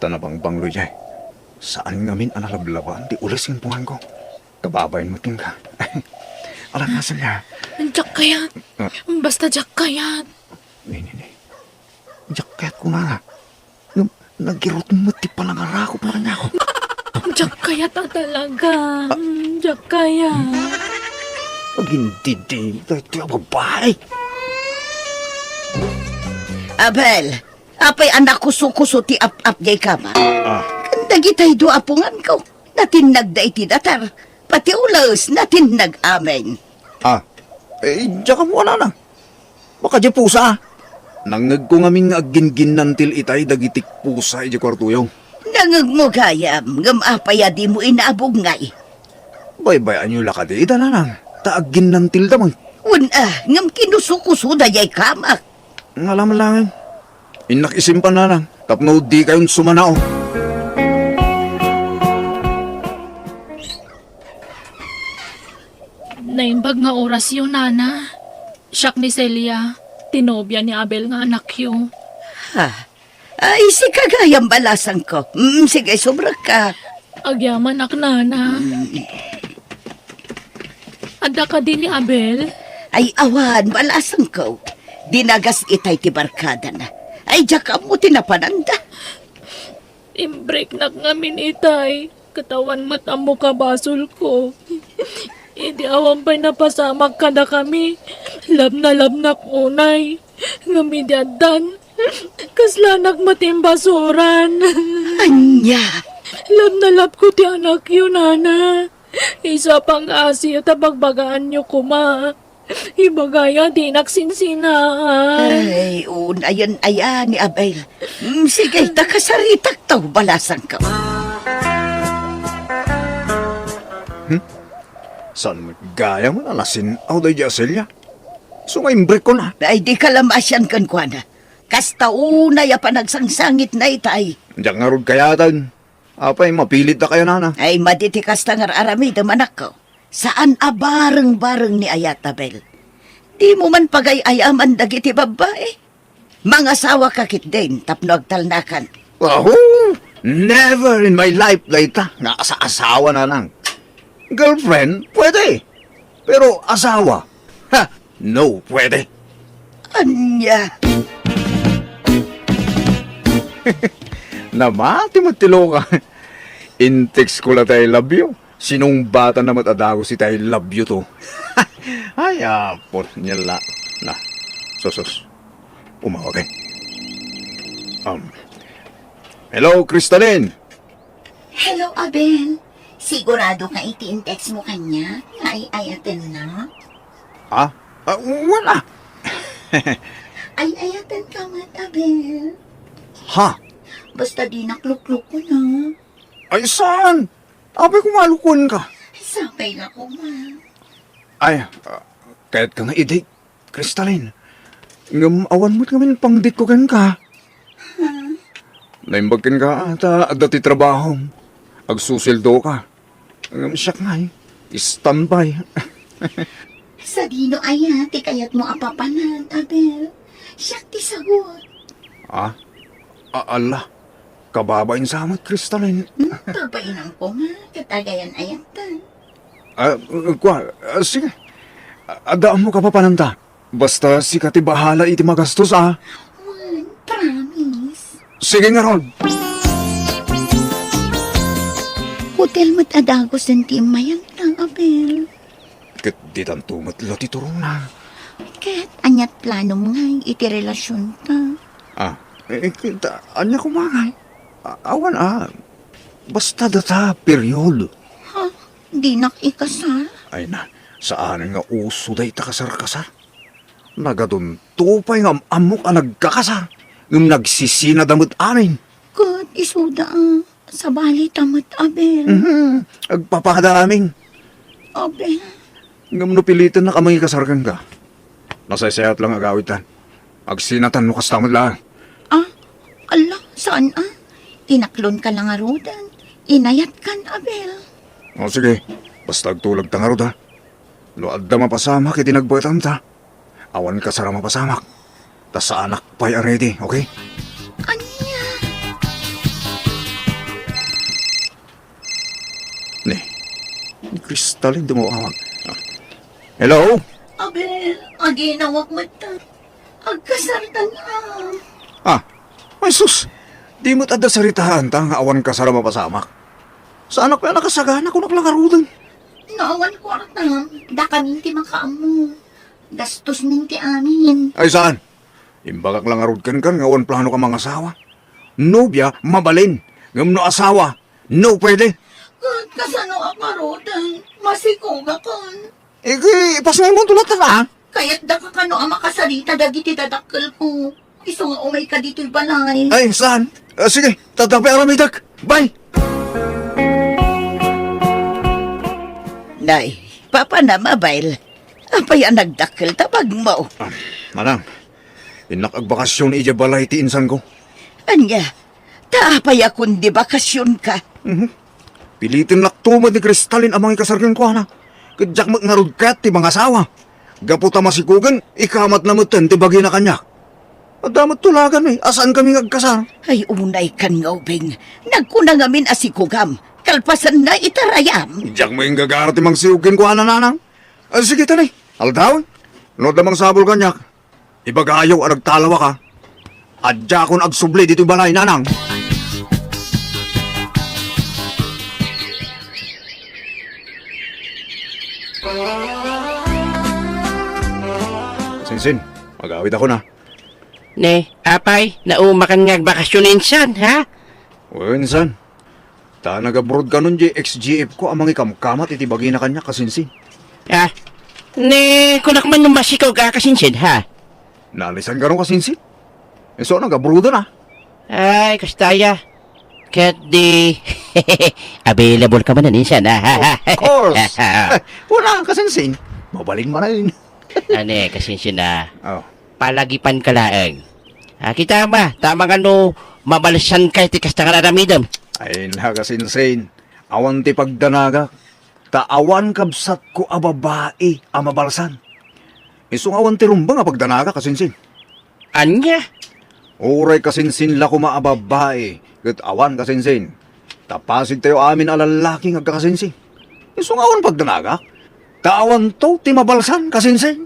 Ta nabangbangloy diay. Saan ngamin a nalablabaan ti ules ken punganko. Kababain met kenka. Alan, Celia. Diak kayat. Ah. Basta diak kayat. Ni, ni, ni. Diak kayat kunana. Ngem nagirut met ti panangarakop kaniak. Diak kayat a talaga. Diak kayat. Agindidi daytoy a babai. Abel, apay a nakusokuso ti ap-ap diay kama? Ah. Dagitay dua a punganko, natinnagda iti datar. Pati ules, natinnag amin. Ah, eh, diak ammo, nanang. Baka diay pusa. Nangngegko ngamin nga aggingginnantil itay dagiti pusa idiay kuartoyo. Nangngegmo gayam, ngem apay a dimo inabog ngay? Baybay-anyo la kadi ida, nanang, ta agginnantilda met. Wen a, ngem kinusokusoda diay kamak. Ngala man laeng. Innak isimpan, nanang, tapno dikayon sumanao. Naimbag nga orasyo, nana. Siak ni Celia, ti nobia ni Abel nga anakyo. Ha? Ay, sika gayam, balasangko. Mm, sige, subrekka. Agyamanak, nana. Mm. Adda kadi ni Abel? Ay, awan, balasangko. Dinagas itay ti barkadana. Ay, diak ammo ti napananda. Imbreknak ngamin itay, ket awan met ammo kabasolko. Idi awan pay napasamak kadakami, labnalabnak unay. Ngem idi addan, kaslanak met imbasuran. Ania? Labnalabko ti anakyo, nana. Isu a pangngaasim ta bagbagaanyo koma. Ibagayo a dinak sinsinaan. Ay, unayen aya ni Abel. Mm, sige, ta kasaritakto, balasangko. Hmm? Saan met gayam a nasin-aw daydi a Celia? Sumaimbrekkon a. Ay, dika la maasian kenkuana. Kasta unay a panagsangsangitna itay. Diak ngarud kayaten. Apay, mapilitdakayo, nana? Ay, madi ti kasta nga ar-aramidem, anakko. Saan a bareng-bareng ni ayat, Abel. Dimo man pagay-ayaman dagiti babbai. Mangasawaka ketdin tapno agtalnakan. Aho! Never in my life dayta nga asa-asawa, nanang. Girlfriend, pwede. Pero asawa, ha, no, pwede. Ania? Namati met ti loka. In-text ko la ti I love you. Sinungbatanna met a dagus iti I love you to. Ay, apo, nia la. Na, sus, sus. Umawag, eh. Um, hello, Crystalline. Hello, Abel. Sigurado ka iti in-text mo kaniak nga ay-ayatennak? Ha? Ah, wala. Ay-ayatenka met, Abel. Ha? Basta dinak luklukon, ha? Ay, saan? Apay, koma lukuenka. Sapay la koma. Ay, ah, kayatka nga i-date, Crystalline. Ngem awan met ngamin pang-date ko kenka. Naimbag kenka ta adda ti trabahom. Agsusueldoka. Ngem siak ngay, standby. Sadino aya ti kayatmo a papanan, Abel? Siak ti sagut. Ah? A-, ala. Kababain sa met, Crystalline. Hmm, babainam koma, ket agayan ayat ta. Ah, kua, ah, sige. Adda ammo kapapananta. Basta sika ti bahala iti magastos, a. Wen, promise. Sige ngarud. Hotel met a dagusen ti immayanta, Abel. Ket ditanto met la ti turongna. Ket ania't planom ngay iti relasionta? Ah, eh, eh, ket, ah, ania koma ngay? A-, awan, ah. Basta data, period. Ha? Dinak ikasar? Ay na, saanen nga uso dayta kasar-kasar. Nagadunto pay nga am-ammok a nagkakasar, ngem nagsisinada met amin. Ket isuda, ah, sabali ta met, Abel. Mhm, agpapada amin. Abel. Ngem no pilitennak a mangikasar kenka, nasaysayat lang agawidtan. Agsinatan no kasta met laeng. Ah, ala, saan a? Inaklonka la ngaruden. Inayatkan, Abel. O, sige. Basta agtulagta ngarud, ha? No adda mapasamak iti nagbaetanta, awan kasar a mapasamak. Ta saanak pay a ready, okay? Ania? Ni, ni Crystalline ti umawag. Ah. Hello? Abel, aginawak met ta. Agkasartan a. Ah, ay sus! Di met adda saritaanta nga awan kasar a mapasamak. Saanak pay a nakasagana, kunak la ngaruden. No awan kuarta, dakamin ti makaammo. Gastos min ti amin. Ay saan? Imbagak la ngarud kenka nga awan planoka mangasawa. Nobia, mabalin. Ngem no asawa, no pwede. Ket kasano a ngaruden? Masikugakan. Iti, ipasngaymo ti lattan, a? Kayatdaka kano a makasarita dagiti dadakkelko. Isu nga umayka ditoy balay. Ay, saan? Ah, sige, tatapi aramidek. Bye! Nay, Papa na, Mabel. Apay a nagdakkel ta bagmo? Ah, manang, innak agbakasyon idiay balay ti insanko. Ania? Ta apay a kundi bakasyonka? Mhm. Pilitennakto met ni Crystalline a mangikasar kenkuana. Ket diak met ngarud kayat ti mangasawa. Gapu ta masikugen, ikamatna metten ti bagina kaniak. Adda met tulagan, eh, a saankami nga agkasar. Ay, unaykan nga ubing. Nagkuna ngamin a sikugam. Kalpasanna ita rayam. Diak met inggagara ti mangsikog kenkuana, nanang. Ah, sige, ta ni. Aldaw, no adda mangsabol kaniak, ibagayo a nagtalawaka. Diakon agsubli ditoy balay, nanang. Sinsin, mag-awidakon, a. Ne, apay, naumakan nga agbakasyon insan, ha? Wen, insan. Ta nag-abroad kanon diay ex-G F ko a mangikamkamat iti bagina kaniak, kasinsin. Ah, ne, kunak man no masikog a, kasinsin, ha? Naalisan kanon, kasinsin? Isu a nag-abroadan, a. Ay, kasta aya. Ket di, available ka manen insan, a. Of course. Wala, kasinsin. Mabalin manen. Ania, kasinsin, a. Oh. Palagipanka laeng. Ah, kitam, ta amangan no mabalsanka iti kasta nga aramidem. Ay, nakasinsin. Awan ti pagdanagak, ta awan kabsatko a babai a mabalsan. Isu nga awan ti rumbeng a pagdanagak, kasinsin. Ania? Uray kasinsin la koma a babai, ket awan, kasinsin. Ta pasigtayo amin a lallaki nga agkakasinsin. Isu nga awan pagdanagak, ta awanto ti mabalsan, kasinsin.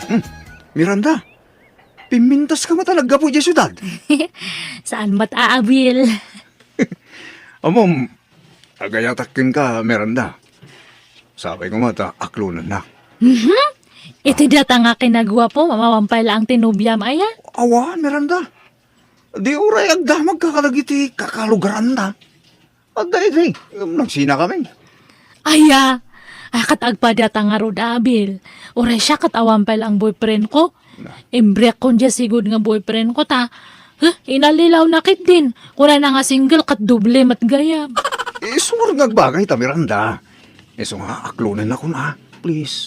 Hmm, Miranda, pimmintaska met a naggapu idiay siudad? Saan met a, Abil? Ammom, agayatak kenka, Miranda. Sapay koma ta aklonennak. Mhm. Iti data nga kinaguapo, mawan pay laeng ti nobiam, aya? Awan, Miranda. Di uray agdamagka kadagiti kakalugaranda. Adda idi, ngem nagsinakamin. Aya, a, ket agpadata ngarud, Abil. Uray siak ket awan pay laeng boyfriendko. Na. Imbreakkon diay sigud nga boyfriendko ta, huh, inallilaw na ketdin. Kunana nga single ket doble met gayam. Isu ngarud nga agbagayta, Miranda. Isu nga aklonennakon, a, please.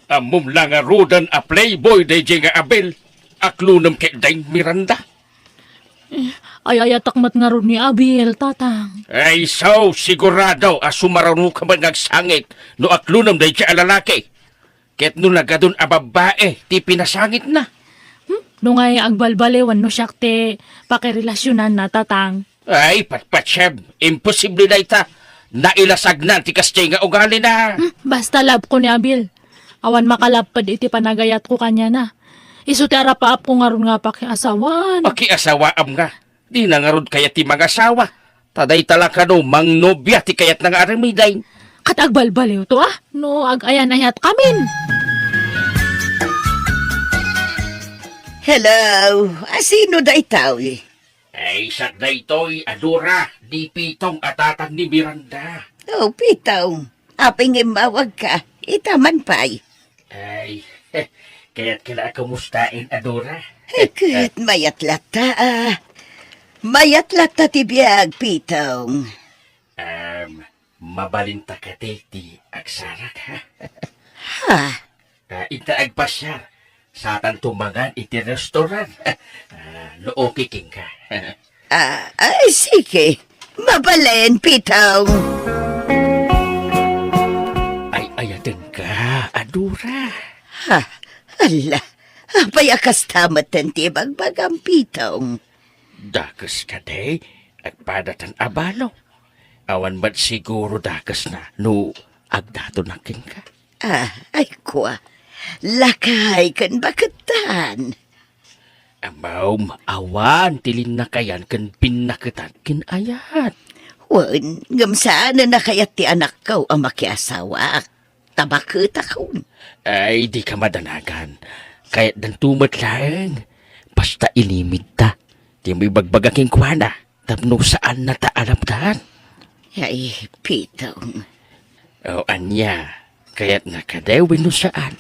Ammom la ngaruden a playboy daydiay nga Abil, aklonem ketdin, Miranda. Eh, ay-ayatek met ngarud ni Abil, Tatang. Ay, so, sigurado a sumararuka met nga agsangit no aklonem daydiay a lalaki. Ket no nagadun a babbai ti pinasangitna. Hmm? No ngay agbalbaliwen no siak ti pakirelasionanna, Tatang. Ay, patpatsem, imposible dayta. Nailasagnan ti kasdiay nga ugalina. Hmm, basta love ko ni Abil. Awan makalapped iti panagayatko kaniana. Isu ti arapaapko ngarud nga pakiasawan. Pakiasawaam nga. Dina ngarud kayat ti mangasawa. Ta dayta la kano mangnobia ti kayatna nga aramiden. Ket agbalbaliwto, a, no ag-ayan-ayatkamin. Hello, a, sino daytoy? Ay, siak daytoy a Dora, ni Pitong a tatang ni Miranda. Oh, Pitong, apay nga immawagka? Ita man pay. Ay, kayatko la a kumustaen a Dora. Ay, ket mayat latta, a. Mayat latta ti biag, Pitong. Em, mabalinta kadi ti agsarak, ha? Ha? Ah, inta agpasiar, satanto mangan iti restaurant. Ah, no okay kenka. Ah, ay, sige. Mabalin, Pitong. Ay-ayatenka a Dora. Ha? Ala, apay a kasta metten ti ibagbagam, Pitong? Dakes kadi, agpadatan a balo. Awan met siguro dakesna no agdatonak kenka. Ah, ay kua, lakay ken baketan. Ammom, awan ti linnakayan ken binnaketan ken ayat. Wen, ngem saanen a kayat ti anakko a makiasawaak. Ta baketakon. Ay, dika madanagan. Kayatdanto met laeng. Basta inimidta ti maibagbaga kenkuana tapno saannata a lapdan. Ay, Pitong. O, ania, kayatna kadi wenno saan?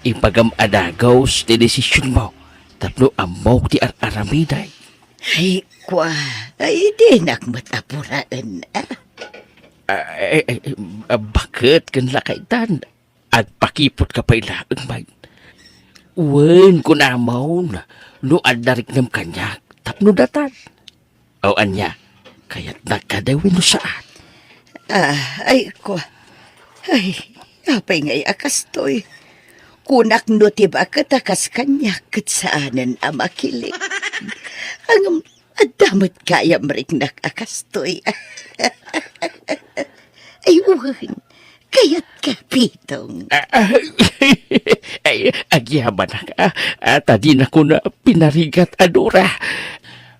Ibagam a dagus ti desisionmo tapno ammok ti ar-aramidek. Ay, kua, ay, dinak met apuraen, a. Ah, eh, eh, eh, ah, baket ken lakaytan? Agpakiputka pay laeng, bay. Wen, kunamon, no adda riknem kaniak tapno datan. O ania, kayatnak kadi wenno saan? Ah, ay, kua. Ay, apay ngay a kastoy? Kunak no ti baket a kas kaniak ket saanen a makilik. Ngem adda met gayam riknak a kastoy. Ay, wen, kayatka, Pitong. Ah, ah, ay, agyamanak, a, a, ta dinakon a pinarigat a Dora.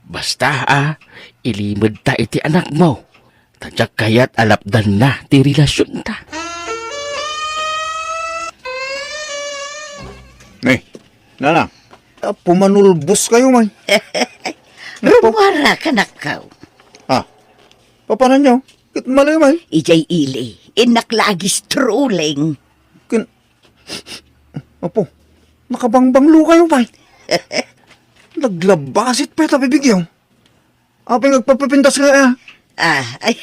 Basta, a, ilimedta iti anakmo. Ta diak kayat a lapdanna ti relasionta. Ni, Nana, a, pumanulboskayo man. Rummuar, kanakko. Ah, papananyo? Ket malay man. Idiay ili, innak la agi-strolling. Ken, Apo, nakabangbanglokayo pay. Naglabasit pay ta bibigyo. Apay nga agpapapintas ka, a? Ah, ay,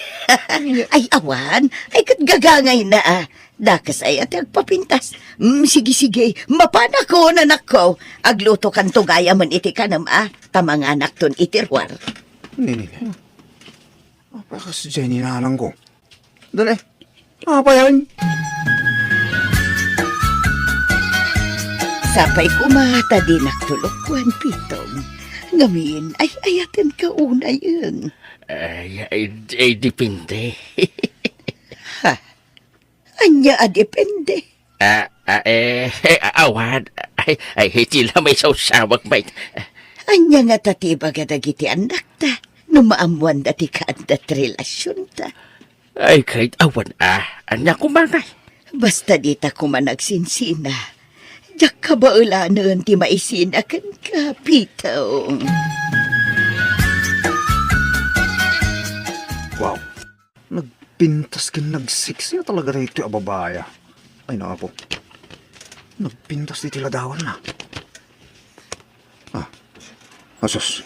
ay, awan. Ay, ket gagangayna, a. Dakes aya ti agpapintas. Mm, sige, sige. Mapanakon, anakko. Aglutokanto gayamen iti kanem, a. Ta manganakton iti ruar. Ni, ni, ni. Apay kas Jenny nanangko. Dali. Apayan? Sapay koma ta dinak tulokwan, Pitong. Ngamin, ay-ayatenka unayen. Ay, ay, ay, depende. Ha? Ania a depende? Ah, ah, eh, eh, awan. Ay, ay, iti la maisawsawak, bay. Ania ngata ti ibaga dagiti annakta no maammoanda ti kaadda ti relasionta? Ay, ket awan, a. Ania koma ngay? Basta dita koma nagsinsina. Diak kabaelanen ti maisina kenka, Pitong. Wow. Nagpintas ken nagseksi a talaga daytoy a babai, a. Ay, naapo. Nagpintas iti ladawanna. Ah, asus.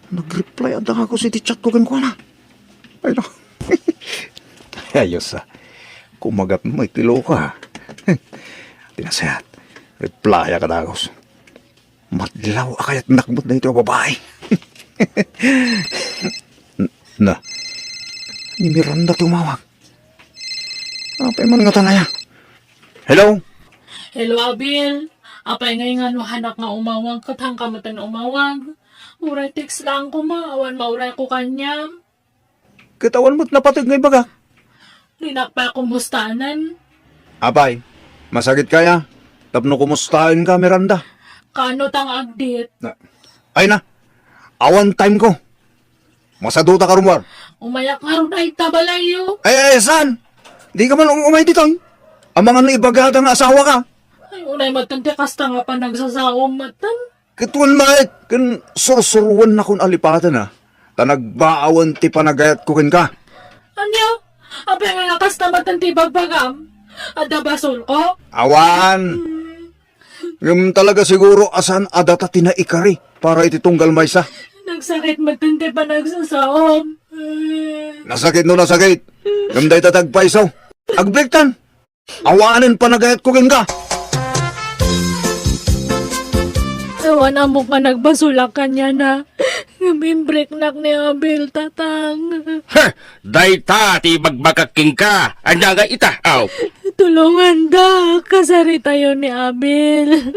Nag-reply a dagus iti chatko kenkuana. Ay, na. Ayos, a. Kumagat mo iti loka. Ti nasayaat, replyak a dagus. Madlaw a kayatnak met daytoy a babai. N-, na. Ni Miranda ti umawag. Apay man ngata aya? Hello? Hello, Abil. Apay ngay nga no hanak nga umawag, ket hanka metten umawag? Uray text lang koma, awan maurayko kaniam. Ket awan met napateg nga ibagak. Dinak pay kumustaenen. Apay, masagidka aya? Tapno kumustaenka, Miranda? Kaano ta nga agdit? Na, ay na, awan timeko. Masaduta ka rummuar. Umayak ngarud ay ta balayyo. Ay, ay, saan? Di ka man um-, umay ditoy. Amangan no ibagada nga asawa ka. Ay, unay met ti kasta nga panagsasaom met. Ket wen met, ken sursuroennakon a lipaten, a, ta nagbaawen ti panagayatko kenka. Ania? Apay nga kasta met ti ibagbagam? Adda basolko? Awan. Hmm. Ngem talaga siguro a saan a data ti naikari para iti tunggal maysa. Nagsakit met ti panagsasaom. Nasakit no nasakit. Ngem dayta ti agpayso. Agbreaktan. Awanen panagayatko kenka. Awan ammok nga nagbasolak kaniana. Ngem imbreaknak ni Abel, Tatang. Heh! Dayta ti ibagbagak kenka. Ania nga ita? Aw. Tulongandak, kasaritayo ni Abel.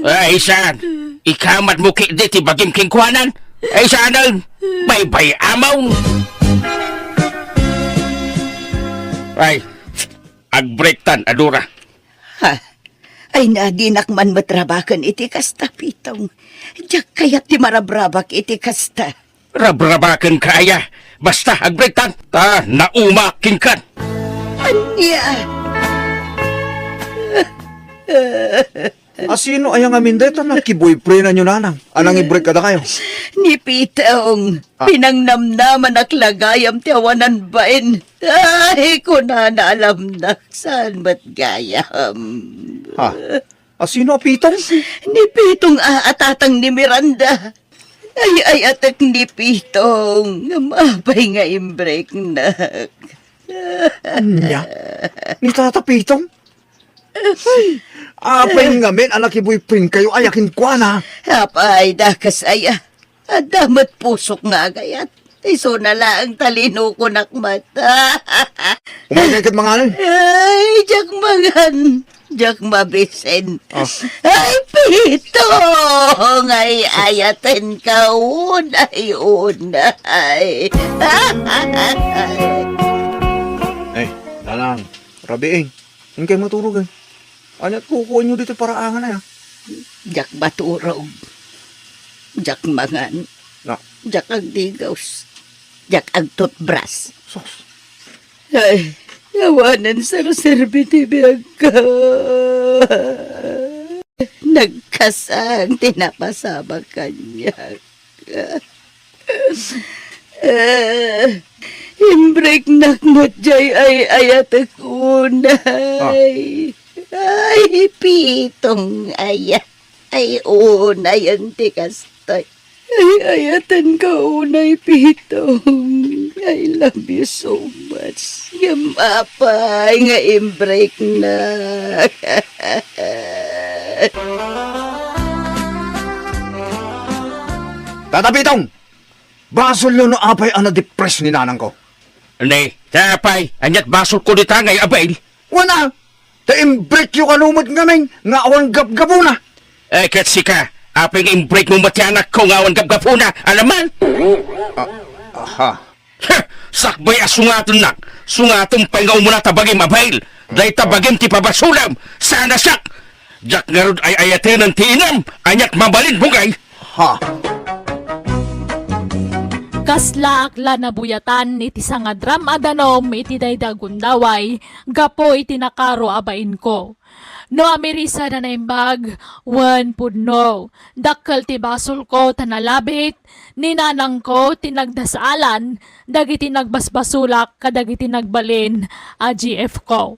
Ay, saan? Ikamatmo ketdi ti bagim kenkuana? Ay, saanen? Baybay-amon. Ay, agbreaktan, Adora. Ha? Ay, na, dinak man met rabaken iti kasta, Pitong. Diak kayat ti marabrabak iti kasta. Rabrabakenka aya. Basta, agbreaktan, ta naumak kenkan. Ania? A, sino aya ngamin dayta nakiboyfriendanyo, nanang, a nangibreak kadakayo? Ni Pitong. Ah. Pinangnamnamanak la gayam ti awanan bain. Ay, kunana, alamnak, saan met gayam? Ha? A, sino a Pitong? Ni Pitong a, a tatang ni Miranda. Ay-ayatek ni Pitong. Ngem apay nga imbreaknak? Ania? Ni Tata Pitong? Apay ngamin a nakiboyfriendkayo aya kenkuana? Apay, dakes aya. Adda met pusok nga agayat. Isuna laeng ta linukonak met. Umaykay ket manganen. Ay, diak mangan. Diak mabisen. Ah. Ay, Pitong! Ay-ayatenka unay, unay. Ay, nanang, rabiing. Inkay maturog, eh. Ania't kukuenyo ditoy paraangan, ay, ah? Diak maturog. Diak mangan. Na? Diak agdigaws. Diak agtutbras. Sus. Ay, awanen serserbi ti biagko. Nagkasang ti napasabak kaniak. Eh, imbreaknak met jay ay-ayatek unay. Ah. Ay, Pitong aya. Ay, unayen ti kastoy. Ay-ayatenka unay, Pitong. I love you so much. Ngem apay nga imbreaknak? Tata Pitong! Basolyo no apay a nadepres ni nanangko. Ne, ta apay, ania't basolko dita nga Abel? Wen a, ta imbreakyo kano met ngamin nga awan gapgapuna. Eh, ket sika, apay nga imbreakmo met ti anakko nga awan gapgapuna? Alamman? Ah, aha. Heh! Sakbay a sungatennak, sungatem pay nga umuna ta bagim, Abel. Dayta bagim ti pabasolam, saan a siak. Diak ngarud ay-ayatenen ti inam, ania't mabalin, bugay. Ha? Kaslaak la nabuyatan iti sangadram a danum iti daydi a gundaway gapu iti nakaro a bainko. No amirisad a naimbag, wen pudno. Dakkel ti basolko ta nalabit, ni nanangko ti nagdasaalan dagiti nagbasbasolak kadagiti nagbalin a G F ko.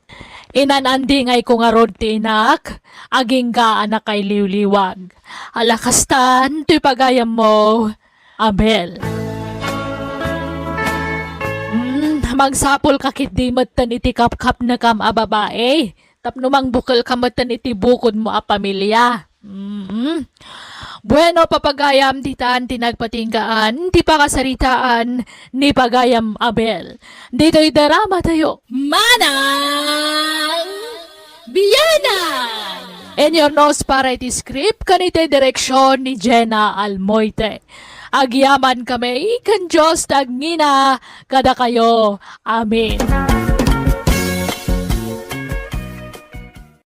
Inan-andingayko ngarud ti inak, agingga a nakailiwliwag. Ala kastan, toy pagayammo, Abel. Mm, magsapulka ketdi metten iti kapkapnekam a babai. Tapno mangbukelka metten iti bukodmo a pamilia. Mm. Bueno, papagayam, ditan ti nagpatinggaan ti pakasaritaan ni Pagayam Abel. Ditoy drama tayo. Manang Biyanan! Inurnos para iti script ken iti direksyon ni Jenna Almoite. Agyaman kami ken Dios ti agngina kadakayo. Amen.